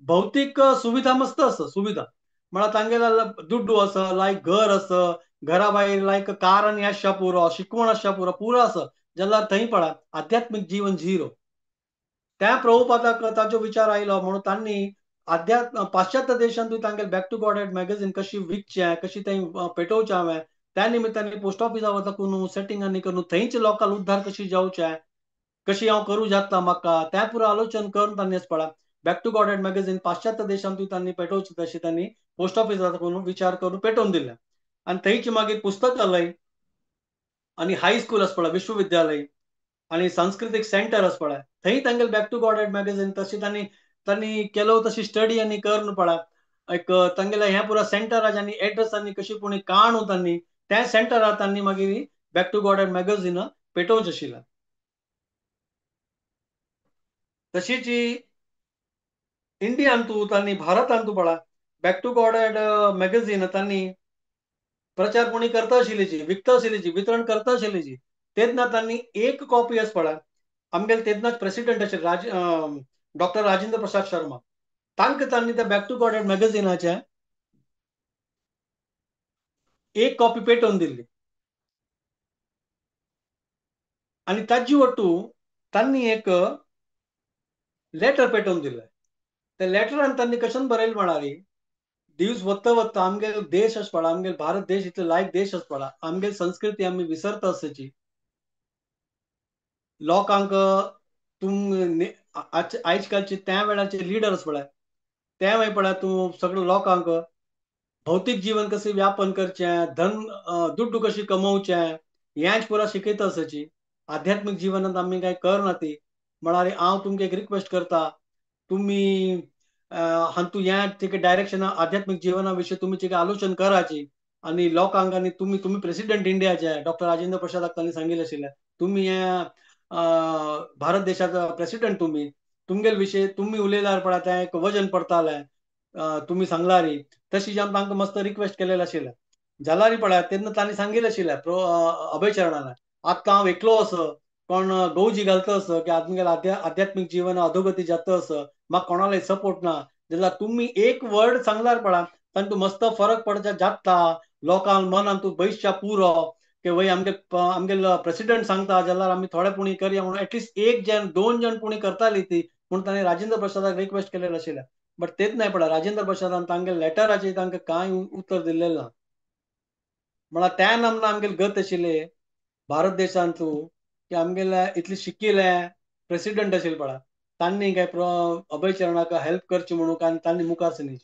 S1: भौतीक सुविधा मस्त आसा, सुविधा म्हळ्यार तांगेला दुड्डू आसा, लायक घर आसा, घरा भायर लायक कार आनी आसच्या पुरो, शिकवण आसच्या पुरो, पुरो आसा, जाल्यार थंय पळा आध्यात्मीक जीवन झिरो. त्या प्रभुपादाक ताचो विचार आयलो म्हणून तांणी आध्यात्म पाश्चात्य देशांत तांगेले बॅक टू गॉड मॅगझीन कशी विकचें, कशी थंय पेटोवचें हांवें, त्या निमित्तान पोस्ट ऑफिसा वता करून सेटिंगांनी करून थंयच लोकांक उद्धार कशी जावचें, कशी हांव करूं जाता म्हाका, त्या पुरो आलोचन करून तांणी पळा बॅक टू गॉड मॅगझीन पाश्चात्य देशांतूय तांणी पेटोवचें तशें तांणी पोस्ट ऑफिसा करून विचार करून पेटोवन दिलें. आनी थंयच मागीर पुस्तकालय आनी हायस्कूल आसा पळय, विश्वविद्यालय आनी सांस्कृतीक सेंटर आसा पळय, थंय तांगेले बॅक टू गॉड मॅगझीन तशें तांणी तांणी केलो तशी स्टडी आनी करून पळय एक तांगेल्या ह्या पुरा सेंटराचे आनी एड्रेस आनी कशी पुणी काणू तांणी त्या सेंटरार तांणी मागीर बॅक टू गॉड मॅगझीन पेटोवचें आशिल्लें. तशीच इंडियांतू तांणी भारतांतू पळय बॅक टू गॉड मॅगझीन तांणी प्रचार कोणी करता आशिल्लीची, विकता आशिल्लीची, वितरण करता आशिल्लीची. तेन्ना तांणी एक कॉपी आसा पळय, आमगेले तेन्नाच प्रेसिडेंट आशिल्ले डॉक्टर राजेंद्र प्रसाद शर्मा, तांकां तांणी त्या बॅक टू गॉड मॅगझिनाचे एक कॉपी पेटोवन दिल्ली. आनी ताजी वट्टू तांणी एक लेटर पेटोवन दिलें. त्या लेटरान तांणी कशें बरयलें म्हळ्यार, दिवस वता वता आमगेलो देश आसा पळय, आमगेलो भारत देश इतलो लायक देश आसा पळय, आमगेली संस्कृती आमी विसरता आसाची, लोकांक तूं आयज कालचे त्या वेळाचे लिडर्स पळय, त्या वेळ पळय तूं सगळे लोकांक भौतीक जीवन कशें व्यापन करचें, धन दुड्डू कशी कमोवचें हेंच पुरा शिकयता आसाची. आध्यात्मीक जिवनांत आमी कांय करना ती. म्हळ्यार हांव तुमकां एक रिक्वेस्ट करता, तुमी हातूंत ह्या ठीक डायरेक्शना आध्यात्मीक जिवना विशीं तुमी ठीक आलोचन कराची आनी लोकांक, आनी तुमी तुमी प्रेसिडेंट इंडियाचे डॉक्टर राजेंद्र प्रसादाक तांणी सांगिल्लें आशिल्लें, तुमी ह्या भारत देशाचो प्रेसिडेंट, तुमी तुमगेले विशय तुमी उलयल्यार पळय तें एक वजन पडतालें, तुमी सांगलारी. तशी आमी तांकां मस्त रिक्वेस्ट केलेलें आशिल्लें. जाल्यार पळय तेन्ना तांणी सांगिल्लें आशिल्लें अभय चरणान, आतां हांव एकलो आसा, कोण गौजी घालता आसा की आमगेलें आध्यात्मीक जीवन अधोगती जाता आसा, म्हाका कोणाले सपोर्ट ना, जाल्यार तुमी एक वर्ड सांगल्यार पळय तांतूं मस्त फरक पडच्या जाता, लोकांक मनान तूं बैसच्या पुरो की वय आमगे आमगेलो प्रेसिडेंट सांगता जाल्यार आमी थोडे पुणी करया म्हणून एटलिस्ट एक जण दोन जण पुणी करताली ती म्हणून ताणें राजेंद्र प्रसादाक रिक्वेस्ट केलेलें आशिल्लें. बट तेच नाही पळय राजेंद्र प्रसादान तांगेले लेटराचेर तांकां कांय उत्तर दिल्लें ना. म्हळ्यार त्या नामना आमगेले गत आशिल्ले भारत देशांतू की आमगेले इतले शिकिल्ले प्रेसिडेंट आशिल्ले पळय, तांणी काय अभय चरणाक हेल्प करची म्हणून काय तांणी मुखार सरली.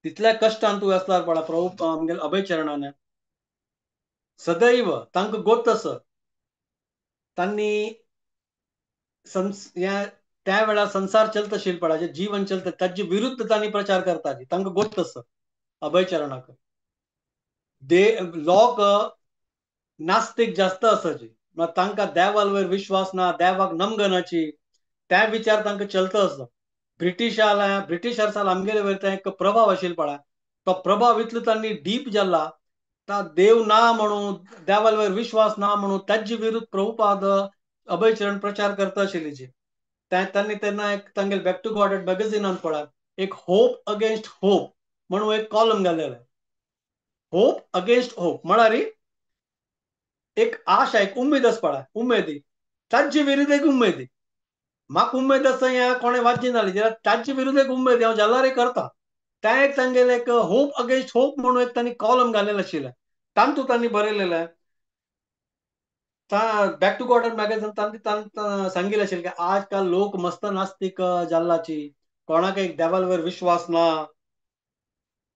S1: तितल्या कश्टान तूं आसल्यार पळय प्रभु आमगेले अभय चरणान सदैव तांकां गोत आसा, तांणी त्या वेळार संसार चलता आशिल्लो पळय, जें जीवन चलता ताजे विरुद्ध तांणी प्रचार करताली, तांकां गोत आसा अभय चरणाक. दे लोक नास्तीक जास्त आसाची, तांकां देवावर विश्वास ना, देवाक नमगनाची, त्या विचार तांकां चलता आसा. ब्रिटिशांसाल आमगेले वयर ते एक प्रभाव आशिल्लो पळय, तो प्रभाव इतलो तांणी डीप जाला, ता देव ना म्हणून देवावर विश्वास ना म्हणून ताजे विरुद्ध प्रभुपाद अभयचरण प्रचार करता आशिल्ली. तांणी तेन्ना एक तांगेले बॅक टू गॉड मॅगझिनान पळय एक होप अगेन्स्ट होप म्हणून एक कॉलम घालेलें. होप अगेन्स्ट होप म्हळ्यार एक आशा, एक उमेद आसा पळय, उमेदी ताजे विरुद्ध एक उमेदी. म्हाका उमेद आसा ह्या कोणें वाचची नासली जाल्यार ताजे विरुद्ध एक उमेद हांव जाल्यार करता. त्या एक तांगेले एक होप अगेन्स्ट होप म्हणून एक तांणी कॉलम घालेलें आशिल्लें, तातूंत तांणी बरयलेलें बॅक टू गॉड मॅगझीन तांणी सांगिल्लें आशिल्लें की आजकाल लोक मस्त नास्तीक जाल्लाची, कोणाक एक देवावर विश्वास ना,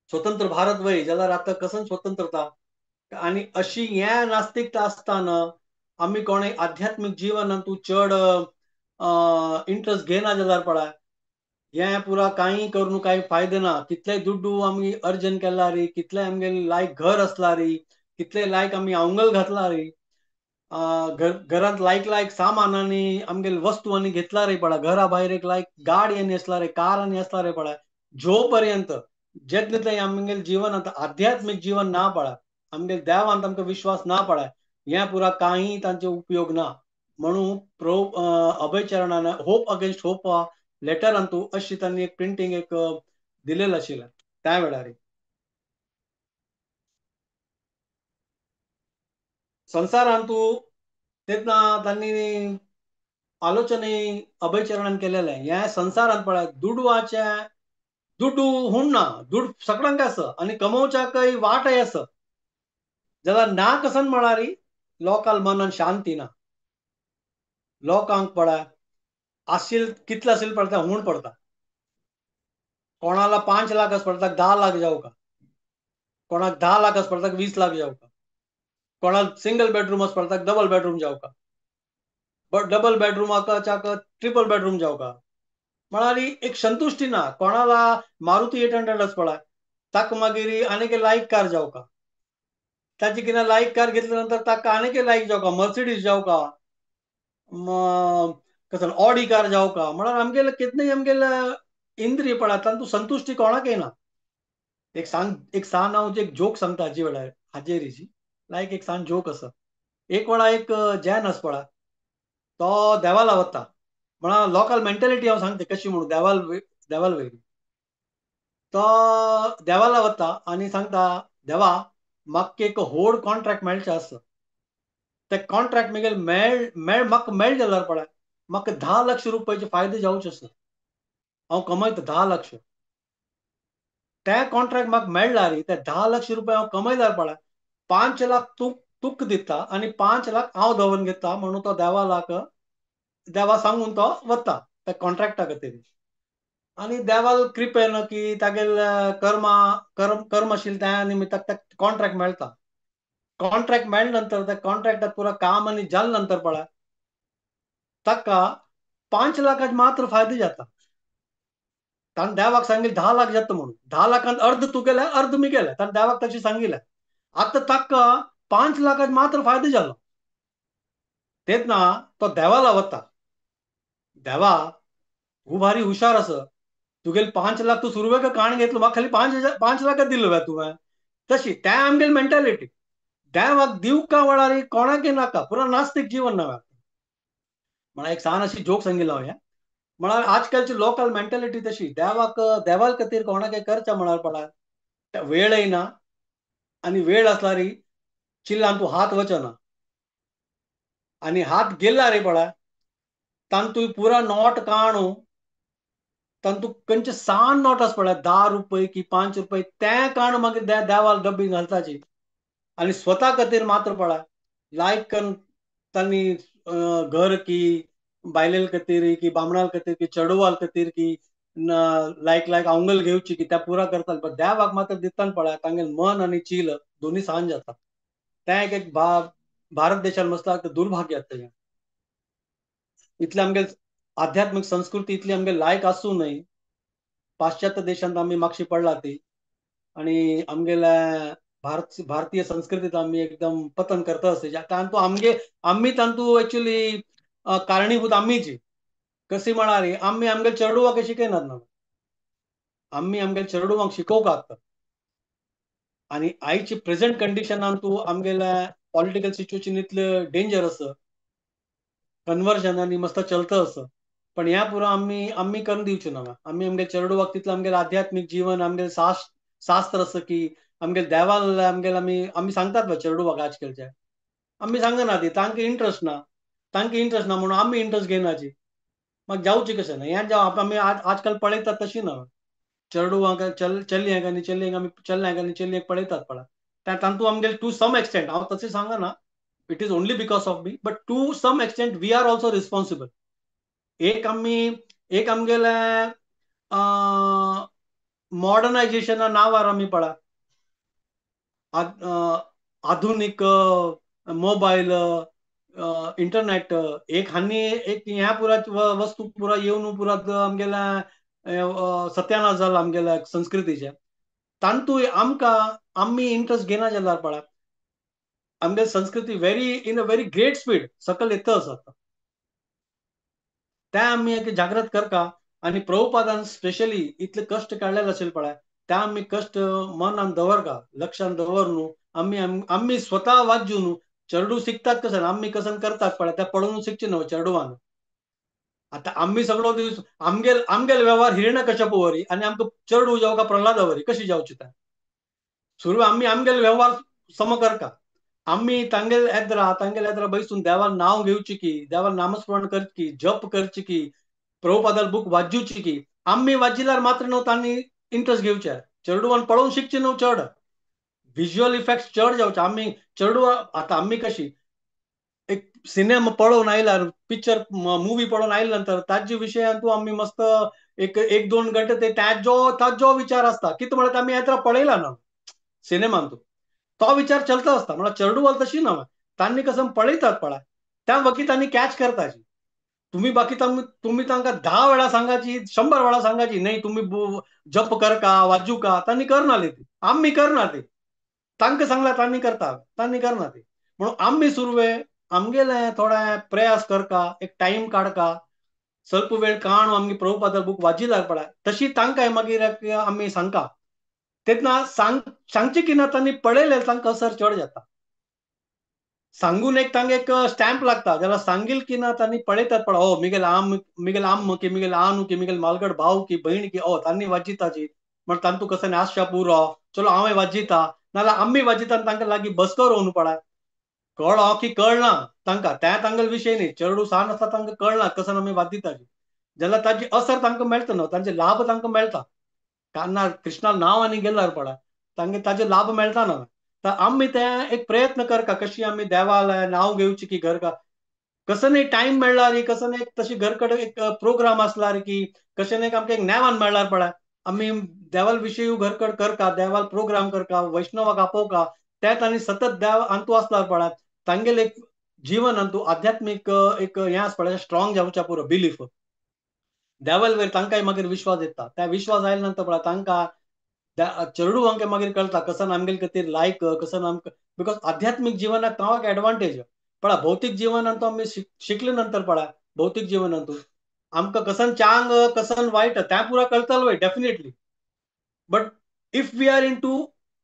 S1: स्वतंत्र भारत वय जाल्यार आतां कसं स्वतंत्रता, आनी अशी हें नास्तिकता आसतना आमी कोणें आध्यात्मीक जिवनांत तूं चड इंट्रस्ट घेना जाल्यार पळय हें पुरा कांय करून कांय फायदो ना. कितलेय दुड्डू आमी अर्जन केला रे, कितलेय आमगेले लायक घर आसला रे, कितले लायक आमी आंगल घातला रे, घरांत लायक लायक सामानांनी आमगेले वस्तू आनी घेतला रे पळय, घरा भायर एक लायक गाडी आनी आसला रे, कार आनी आसला रे पळय, जो पर्यंत जेतले आमगेले जीवनांत आध्यात्मीक जीवन ना पळय, आमगेले देवांत आमकां विश्वास ना पळय, हें पुरा काही तांचे उपयोग ना. म्हणून अभयचरणान होप अगेन्स्ट होप लेटरांतू अशी तांणी एक प्रिंटींग एक दिलेलं आशिल्लें त्या वेळार. संसारांतू तेन्ना तांणी आलोचने अभयचरणान केलेलें, ह्या संसारांत पळय दुडवाचे दुडू हूण ना, दुड सगळ्यांक आसा आनी कमोवच्याकय वाटय आसा, जाल्यार ना कसन म्हळ्यार लोकांक मनान शांती ना. लोकांक पळय आशील कितले आशील पडता हूण पडता, कोणाला 5 लाख पडता 10 लाख जावं का, कोणाक 10 लाख पडता 20 लाख जावं का, कोणाक सिंगल बेडरूम पडता डबल बेडरूम जावं का, बट डबल बेडरूमाक ट्रिपल बेडरूम जावं का, म्हळ्यार एक संतुश्टी ना. कोणाला मारुती 800 पळय ताका मागीर आनीक लायक कार जावं का, ताची कितें लायक कार घेतल्या नंतर ताका आनीक लायक जावं का, मर्सिडीज जावं का, कसं ऑडी कार जावं का, म्हळ्यार आमगेले कितले आमगेले इंद्रिय पळय तातूंत संतुश्टी कोणाक येना. एक सांग एक सान हांव एक जोक सांगता हाजे वेळार हाजेरीची लायक एक सान जोक आसा. एक वेळा एक जैन आसा पळय, तो देवाला वता, म्हळ्यार लोकल मेंटेलिटी हांव सांगता कशी म्हणून, देवाल देवाल वयली तो देवाला वता आनी सांगता, देवा म्हाका एक व्हड कॉन्ट्रॅक्ट मेळचें आसा, ते कॉन्ट्रॅक्ट म्हगेले मेळ मेळ म्हाका मेळ जाल्यार पळय म्हाका 10 लाख रुपयाचे फायदे जावचे आसा, हांव कमयता 10 लक्ष, ते कॉन्ट्रॅक्ट म्हाका मेळ्ळा रे, ते 10 लाख रुपया हांव कमयल्यार पळय 5 लाख तुक दिता आनी 5 लाख हांव दवरून घेता, म्हणून तो देवालाक देवा सांगून तो वता त्या कॉन्ट्रॅक्टा खातीर. आनी देवाल कृपेन की तागेले कर्मा कर्म कर्म आशिल्लें त्या निमित्ताक त्या कॉन्ट्रॅक्ट मेळटा. कॉन्ट्रॅक्ट मेळ्ळे नंतर त्या कॉन्ट्रॅक्टाक पुरा काम आनी जाले नंतर पळय ताका 5 लाखाक मात्र फायदो जाता. ताणें देवाक सांगिल्लें 10 लाख जाता म्हणून, 10 लाखांत अर्द तूं गेले अर्द मी गेले, ताणें देवाक तशें सांगिल्लें. आतां ताका 5 लाखाक मात्र फायदो जालो. तेन्ना तो देवाला वता, देवा तूं भारी हुशार आसा, तुगेले 5 लाख तूं सुरवेक काण घेतलो, म्हाका खाली 5 लाख दिलो वे तुवें. तशी त्या आमगेली मेंटेलिटी, देवाक दिवका वेळार कोणाकय नाका, पुरा नास्तीक जीवन ना. म्हळ्यार एक सान अशी जोक सांगिल्लो हांवें, म्हळ्यार आजकालची लोकल मेंटेलिटी तशी, देवाक देवाल खातीर कोणाकय करच्या म्हळ्यार पळय वेळय ना, आनी वेळ आसल्यार चिल्लान तूं हात वचना, आनी हात गेला रे पळय तांतूय पुरा नोट काणू, तांतू खंयचे सान नोट आसा पळय 10 रुपये की 5 रुपये, तें काण मागीर देवाल डब्बी घालताची आनी स्वता खातीर मात्र पळय लायक करून तांणी घर की बायलेल खातीर की बामणाल खातीर की चेडवाल खातीर की लायक लायक आंगल घेवची की त्या पुरा करताले, पण देवाक मात्र दितान पळय तांगेलें मन आनी चील दोनी सांज जाता. तें एक एक भारत देशान मसला दुर्भाग्य आसता. इतले आमगे आध्यात्मिक संस्कृती इतली आमगे लायक आसूं न्हय, पाश्चात्य देशांत आमी मागशी पडला ती, आनी आमगेल्या भारतीय संस्कृतीत आमी एकदम पतन करता आसता. तांतू आमगे आमी तांतू एक्चुअली कारणीभूत आमीची कशी म्हळ्यार आमी आमगे चेडवाक शिकयनात ना, आमी आमगे चेडवांक शिकोवंक. आनी आयची प्रेझेंट कंडिशनान तूं आमगेल्या पॉलिटिकल सिच्युएशन इतलें डेंजर आसा, कन्वर्जन आनी मस्त चलता आसा, पण ह्या पुरा आमी आमी करून दिवचे ना. आमी आमगे चेडवाक तितलें आमगेलें आध्यात्मीक जीवन आमगेलें शास्त्र आसा की आमगेले देवाल आमगेले आमी आमी सांगतात बा चेडवाक आजकालचे, आमी सांगना ती, तांकां इंट्रस्ट ना, तांकां इंट्रस्ट ना म्हणून आमी इंट्रस्ट घेनाची, मागीर जावचें कशें ना. हें जावं आमी आजकाल पळयतात तशी ना, चेडवांक चलयांक आनी चलयांक आमी चल्यांक आनी चलयांक पळयतात पळय, तातूंत आमगेले टू सम एक्सटेंट, हांव तशें सांगना it is only because of me, but to some extent we are also responsible. एक आमी एक आमगेले मॉडर्नायजेशना नांवार आमी पळय आधुनीक मोबायल इंटरनेट एक हांणी एक ह्या पुरा वस्तू पुरा येवन पुरा आमगेल्या सत्यानाश जाला आमगेल्या संस्कृतीचे. तांतूय आमकां आमी इंट्रस्ट घेना जाल्यार पळय आमगे संस्कृती very in a very great speed सकल येत आसा. त्या आमी एक जागृत करका आनी प्रभुपादान स्पेशली इतले कश्ट काडलेले आशिल्ले पळय, त्या आमी कश्ट मनान दवरका, लक्षान दवर न्हू. आमी आमी स्वता वाजू न्हू. चेडू शिकतात कसन, आमी कसन करतात पळय, त्या पळोवन शिकचे न्हू चेडवान. आतां आमी सगळो दीस आमगेल आमगेल वेव्हार हिरण्यकश्यपू वरी आनी आमकां चेडू जावं काय प्रल्हादा वरी कशी जावची त्या. सुरू आमी आमगेल वेव्हार सम करका. आमी तांगेल एदरा तांगेल एदरा बैसून देवान नांव घेवची की, देवान नामस्मरण करची की, जप करची की, प्रभुपादाल बूक वाजूची की. आमी वाजिल्यार मात्र न्हू तांणी इंट्रस्ट घेवचे. चेडवान पळोवन शिकचे न्हू चड, विज्युअल इफेक्ट चड जावचे. आमी चेडवा आतां आमी कशी एक सिनेमा पळोवन आयल्यार, पिक्चर मुवी पळोवन आयल्या नंतर ताजे विशयान तूं आमी मस्त एक एक दोन घंटे ते ताजो ताजो विचार आसता. कितें म्हळ्यार आमी येत्रा पळयला ना सिनेमान, तूं तो विचार चलता आसता. म्हळ्यार चेडवाल तशी ना, तांणी कसं पळयतात पळय त्या वकी तांणी कॅच करताची. तुम्ही बाकी तुम्ही तांकां 10 वेळा सांगाची, 100 वेळा सांगाची नाही तुम्ही जप करका वाजू का, तांणी करना ती. आमी करना ती, तांकां सांगला तांणी करता, तांणी करना ती. म्हणून आमी सुरवे आमगेले थोडे प्रयास करका, एक टायम काडका, स्वल्प वेळ काण आमगे प्रभुपादा बूक वाजिल्यार पळय तशी तांकां मागीर आमी सांगका. तेन्ना सांगचे की ना तांणी पळयले तांकां असर चड जाता. सांगून एक तांकां एक स्टॅम्प लागता, जाल्यार सांगील की ना तांणी पळयतात पळय, हो मिगेल आम मिगेल आम्म की मिगेल आनू की मिगेल मालगड भाव की बहीण की, हो तांणी वाजिताची म्हण तांतू कसं आशा पुरो चलो हांवें वाजिता, नाजाल्यार आमी वाजिता तांकां लागीं बसको रोवन पळय कळ्ळो की कळना तांकां, त्या तांगेल विशय न्ही. चेडू सान आसता तांकां कळना कसं आमी वाजिताची, जाल्यार ताजी असर तांकां मेळटा न्हू, तांचे लाभ तांकां मेळटा. कानार कृष्णा नांव आनी गेल्यार पळय तांगे ताजे लाभ मेळटा ना. तर आमी ते एक प्रयत्न करका कशी आमी देवालय नांव घेवची की घर का कसं न्ही टायम मेळ्ळार, कसं न्ही तशी घर कडेन एक प्रोग्राम आसल्यार की कशें न्ही आमकां एक नेमान मेळ्ळार पळय आमी देवाल विशय घर कड करका, देवाल प्रोग्राम करका, वैष्णवाक आपोवका, ते तांणी सतत देव अंतू आसल्यार पळय तांगेल एक जीवन अंतू आध्यात्मीक एक हें आस पळय स्ट्रॉंग जावच्या पुरो बिलीफ देवाल वयर तांकांय मागीर विश्वास येता. त्या विश्वास आयल्या नंतर पळय तांकां चेडवांक मागीर कळटा कसं आमगेल खातीर लायक कसं आमकां, because आध्यात्मीक जिवनाक तांकां एडवांटेज पळय. भौतीक जिवनांत आमी शिकले नंतर पळय भौतीक जिवनांत आमकां कसन चांग कसन वायट त्या पुरा कळटलो definitely. But if we are into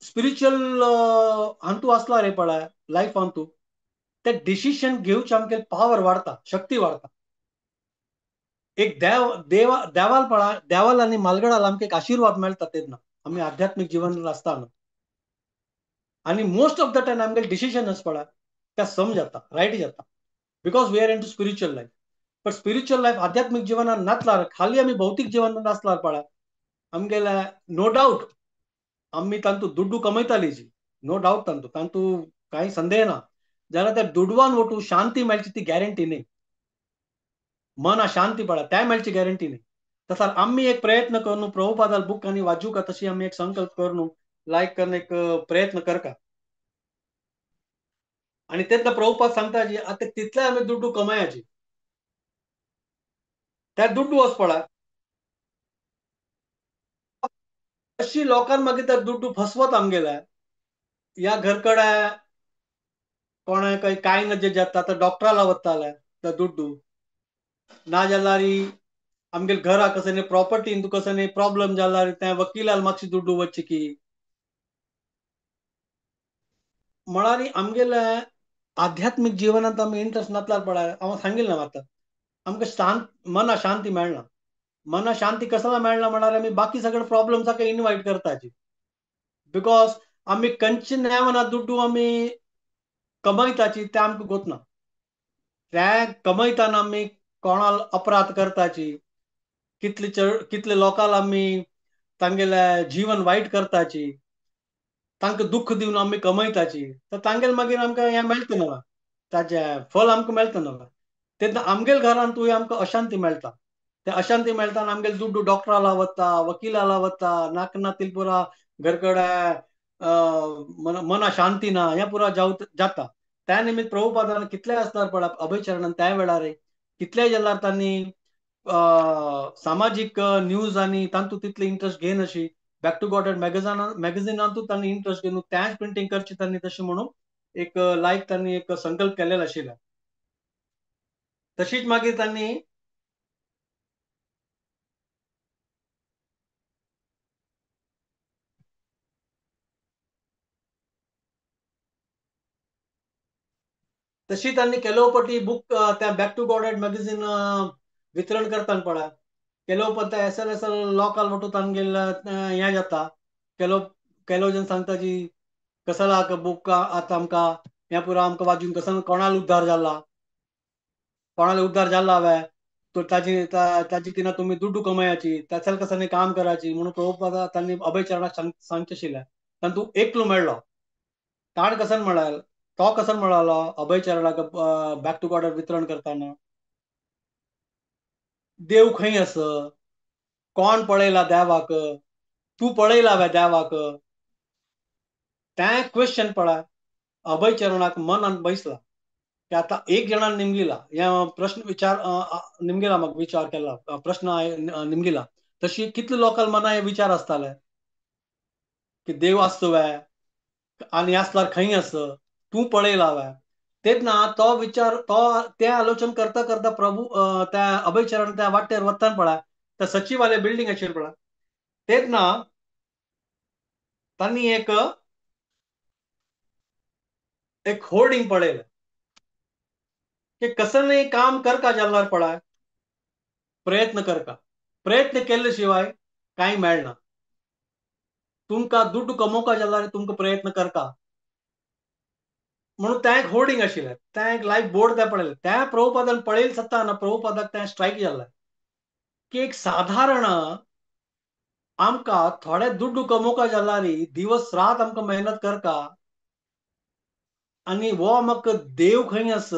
S1: spiritual हांतू आसला रे पळय लायफ हांतू, ते डिसिशन घेवचे आमगे पावर वाडता, शक्ती वाडता. एक देव देवा देवाल पळय देवाल आनी मालगडाल आमकां एक आशिर्वाद मेळटा तेन्ना आमी आध्यात्मीक जीवन आसतना. आनी मोस्ट ऑफ the time आमगे डिसिशन आसा पळय त्या सम जाता, रायट जाता, because we are into spiritual life. But spiritual life आध्यात्मीक जिवनान नासल्यार, खाली आमी भौतीक जिवनान आसल्यार पळय आमगेले नो डावट आमी तांतू दुड्डू कमयताली जी, नो डावट तांतू तांतू कांय संदेह ना. जाल्यार त्या दुडवान वटू शांती मेळची ती गॅरंटी न्ही, मना शांती पळय त्या मेळची गॅरंटी न्ही. तसार आमी एक प्रयत्न करून प्रभुपादाल बूक आनी वाजूका तशी आमी एक संकल्प करून लायक करून एक प्रयत्न करका. आनी तेन्ना प्रभुपाद सांगता जी आतां तितले आमी दुड्डू कमायाची, त्या दुड्डू वच पळय अशी लोकांक मागीर त्या दुड्डू फसवत आमगेले ह्या घरकडे कोणा काही कांय नजे जाता तर डॉक्टराला वताले त्या दुड्डू, ना जाल्यार आमगेले घरा कसं प्रॉपर्टी कसं प्रॉब्लम जाल्यार त्या वकिलाल मातशी दुड्डू वचची की म्हळ्यार आमगेले आध्यात्मीक जिवनांत आमी इंट्रस्ट नासल्यार पळय हांव सांगिल्लें ना आतां आमकां शांत मना शांती मेळना. मना शांती कसला मेळना म्हळ्यार आमी बाकी सगळे प्रॉब्लम्साक इनवायट करताची, because आमी कंचे नेमना दुड्डू आमी कमयताची ते आमकां गोतना. ते कमयताना आमी कोणाल अपराध करताची, कितले चड कितले लोकांक आमी तांगेले जीवन वायट करताची, तांकां दुख्ख दिवन आमी कमयताची, तर तांगेले मागीर आमकां हें मेळटा न्हू, ताजें फल आमकां मेळटा न्हू. तेन्ना आमगेले घरांतूय आमकां अशांती मेळटा. ते अशांती मेळटा आनी आमगेले दुड्डू डॉक्टराला वता, वकिलाला वता, नाक ना तिलपुरा घरकडे मना शांती ना हें पुरा जाता. त्या निमित्त प्रभुपादान कितले आसल्यार पळय अभयचरणान त्या वेळार कितलेय जाल्यार तांणी सामाजीक न्यूज आनी तांतूत तितले इंट्रस्ट घेयनाशी, बॅक टू गॉड मॅगझिनांतूच तांणी इंट्रस्ट घेवन त्याच प्रिंटींग करची तांणी तशें म्हणून एक लायक तांणी एक संकल्प केलेलो आशिल्लो. तशीच मागीर तांणी तशी तांणी केलोपटी बूक त्या बॅक टू गॉड मॅगझीन वितरण करताना पळा केलो पण S L S L local वटू तांगेल हें जाता केलो केलो जन सांगता जी कसला बूक आतां आमकां हें पुरो आमकां वाजून कसो कोणाल उद्धार जाला कोणाला उद्धार जाला हांवें तो ताजी ताजी तिना तुमी दुड्डू कमायाची त्याच्याल कसांनी काम करायची म्हणून प्रभुपादा तांणी अभयचरणाक सांगचें आशिल्लें. तांतू एकलो मेळ्ळो ताण कसन म्हळ्यार तो कसन म्हळालो अभयचरणाक बॅक टू गॉड वितरण करताना देव खंय आस कोण पळयला देवाक तूं पळयला वे देवाक तें क्वेश्चन पळय अभयचरणाक मनान बैसला की आतां एक जणान निमगिला हे प्रश्न विचार निमगिला म्हाका विचार केला प्रश्न निमगिला तशी कितले लोकांक मना हे विचार आसताले की देव आसतो वे आनी आसल्यार खंय आस तूं पळयला वे तेन्ना तो विचार तो ते आलोचन करता करता प्रभू त्या अभयचरण त्या वाटेर वतान पळय त्या सचिवालय बिल्डिंग आशिल्लें पळय तेन्ना तांणी एक एक होर्डिंग पळयलें की कसलें काम करका जाल्यार पळय प्रयत्न करका प्रयत्न केले शिवाय कांय मेळना तुमकां दुड्डू कमोवका जाल्यार तुमकां प्रयत्न करका म्हणून तें एक होर्डिंग आशिल्लें तें एक लायफ बोर्ड तें पळयलें त्या प्रभुपादान पळयलें सत्ता ना प्रभुपादाक तें स्ट्रायक जालें की एक साधारण आमकां थोडे दुड्डू कमोवका जाल्यार दिवस रात आमकां मेहनत करका आनी हो म्हाका देव खंय आस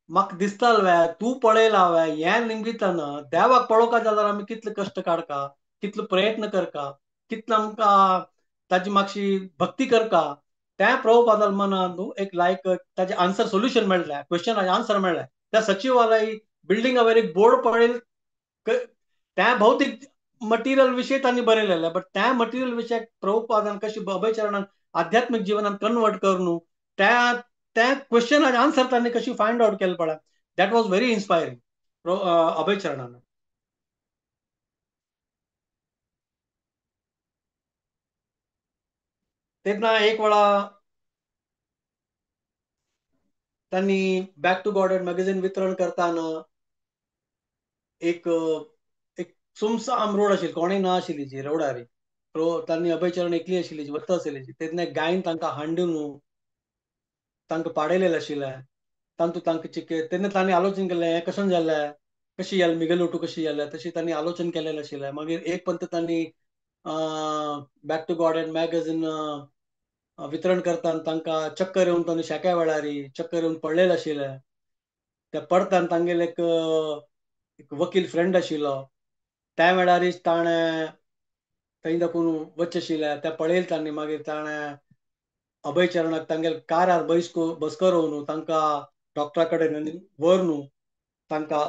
S1: म्हाका दिसताल वे तूं पळयला वे हें निमगिताना देवाक पळोवका जाल्यार आमी कितले कश्ट काडका कितलो प्रयत्न करका कितलो आमकां ताजी मातशी भक्ती करका त्या प्रभुपादाल मनान एक लायक ताजे आन्सर सोल्युशन मेळ्ळें क्वेश्चनाचे आन्सर मेळ्ळें. त्या सचिवालय बिल्डिंगा वयर एक बोर्ड पळयल त्या भौतीक मटिरियल विशय तांणी बरयलेलें बट त्या मटिरियल विशयाक प्रभुपादान कशी अभयचरणान आध्यात्मीक जिवनान कन्वर्ट करून त्या त्या क्वेश्चनाचे आन्सर तांणी कशी फायंड आवट केलें पळय that was very inspiring अभयचरणान. तेन्ना एक वेळा तांणी बॅक टू गॉड मॅगझीन वितरण करताना एक एक सुमसाम रोड आशिल्ली कोणूय ना आशिल्ली जी रोडार तांणी अभयचरण एकली आशिल्ली वता आशिल्ली तेन्ना गायन तांकां हाडून तांकां पाडयलेलें आशिल्लें तांतू तांकां चिके तेन्ना तांणी आलोचन केलें हें कशें जालें कशी जालें मिगेलोटू कशी जालें तशी तांणी आलोचन केलेलें आशिल्लें. मागीर एक पंत तांणी बॅक टू गॉड मॅगझीन वितरण करताना तांकां चक्कर येवन तांणी शेक्या वेळार चक्कर येवन पडलेलें आशिल्लें. त्या पडताना तांगेले एक एक वकील फ्रेंड आशिल्लो त्या वेळारीच ताणें थंय दाखून वचचें आशिल्लें तें पळयलें तांणी मागीर ताणें अभयचरणाक तांगेले कारार बसकरोवन तांकां डॉक्टरा कडेन व्हरून तांकां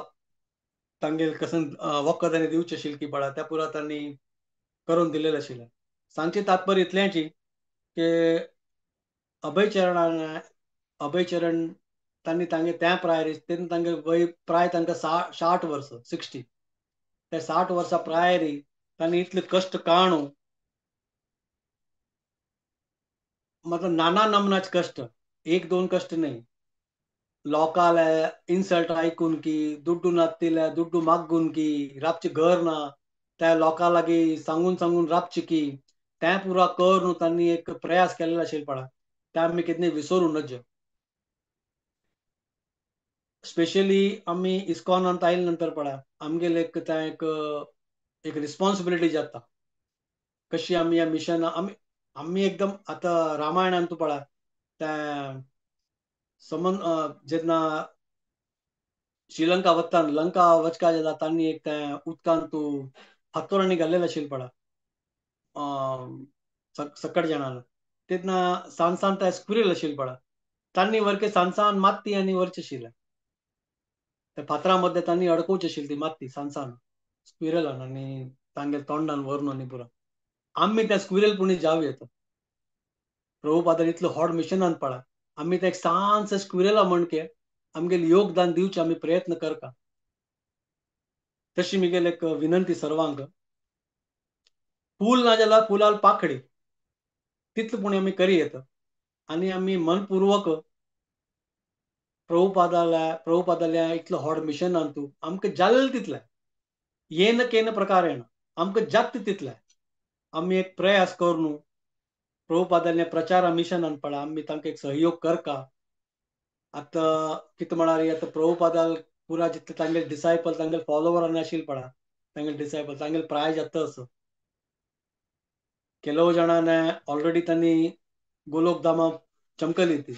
S1: तांगेले कसन वखद आनी दिवचें आशिल्लें की पळय त्या पुरा तांणी करून दिलेलें आशिल्लें. सांगचें तात्पर्य इतलेंच की अभयचरणान अभयचरण तांणी तांगे त्या प्रायर तेन्ना तांगे वय प्राय तांकां 60 वर्सां 60 त्या 60 वर्सां प्रायरी तांणी इतले कश्ट काडून मतलब नाना नमनाचे कश्ट एक दोन कश्ट न्हय लोकांले इन्सल्ट आयकून की दुड्डू नातिल्ले दुड्डू मागून की राबचें घर ना त्या लोकां लागीं सांगून सांगून राबचें की तें पुरा करून तांणी एक प्रयास केलेलो आशिल्लो पळय तें आमी कितें विसरूं नज. स्पेशली आमी इस्कॉनांत आयले नंतर पळय आमगेले एक तें एक एक रिस्पॉन्सिबिलिटी जाता कशी आमी ह्या मिशना आमी आमी एकदम आतां रामायणांत तूं पळय तें समन जेन्ना श्रीलंका वता लंका वचका जाल्यार तांणी एक तें उदकांत तूं फातोरांनी घाल्लेलें आशिल्लें पळय सकट जाणान तेन्ना सान सान ते स्क्विरल आशिल्लें पळय तांणी वरके सान सान माती आनी व्हरचें आशिल्लें त्या फातरा मदें तांणी अडकोवची आशिल्ली ती माती सान सान स्क्विरलान आनी तांगेले तोंडान व्हरून आनी पुरो आमी त्या स्क्विरल पुणी जावं येता. प्रभुपादान इतलो व्हड मिशनान पळय आमी ते एक सान स्क्विरेला म्हणके आमगेले योगदान दिवचे आमी प्रयत्न करता. तशी मिगेल एक विनंती सर्वांक. फूल ना जाल्यार फुलाल पाखडी तितले पूण आमी करी येता आनी आमी मनपूर्वक प्रभुपादाल्या इतलो व्हड मिशनान तूं आमकां जालें तितलें येन केन प्रकारेण आमकां जाता तितलें आमी एक प्रयास करून प्रभुपादाल्या प्रचारा मिशनान पळा आमी तांकां एक सहयोग करका. आतां कितें म्हळ्यार आतां प्रभुपादाल पुरा जितले तांगेले डिसायपल तांगेले फॉलोवर आशिल्ले पळा तांगेले डिसायपल तांगेले प्राय जाता असो ಕೆಲವು जणांना ऑलरेडी त्यांनी गोलोकधामा चमकली ती.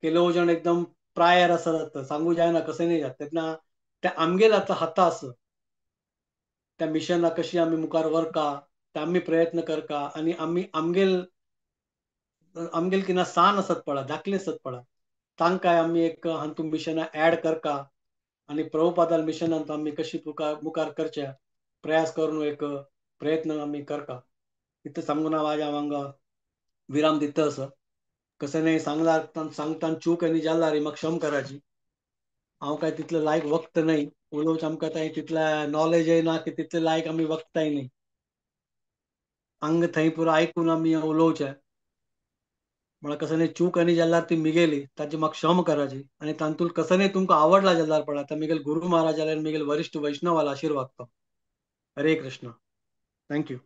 S1: ಕೆಲವು जण एकदम प्रायर आसा जाता सांगू जायना कशें नाही जाता तेन्ना ते आमगेल आतां हाता आसा त्या मिशनाक कशी आमी मुखार व्हरका ते आमी प्रयत्न करका आनी आमी आमगेल आमगेल किना सान आसत पळा धाकले आसत पळा तांकां आमी एक हातूंत मिशनां एड करका आनी प्रभुपादाल मिशनांत आमी कशी मुखार करचे प्रयास करून एक प्रयत्न आमी करका. इतलें सांगून हांव आज हांव हांगा विराम दिता असो. कशें न्ही सांगलार सांगतान चूक आनी जाल्यार म्हाका क्षम कराची. हांव काय तितलें लायक वक्त न्हय उलोवचें आमकां थंय तितलें नॉलेजय ना की तितलें लायक आमी वक्ताय न्हय. हांगा थंय पुरो आयकून आमी उलोवचें म्हळ्यार कशें न्ही चूक आनी जाल्यार ती मिगेली ताची म्हाका क्षम कराची आनी तातूंत कशें न्ही तुमकां आवडला जाल्यार पळय आतां मिगेल गुरू महाराजाले आनी मिगेल वरिश्ठ वैष्णवाला आशिर्वाद तो. हरे कृष्ण. Thank you.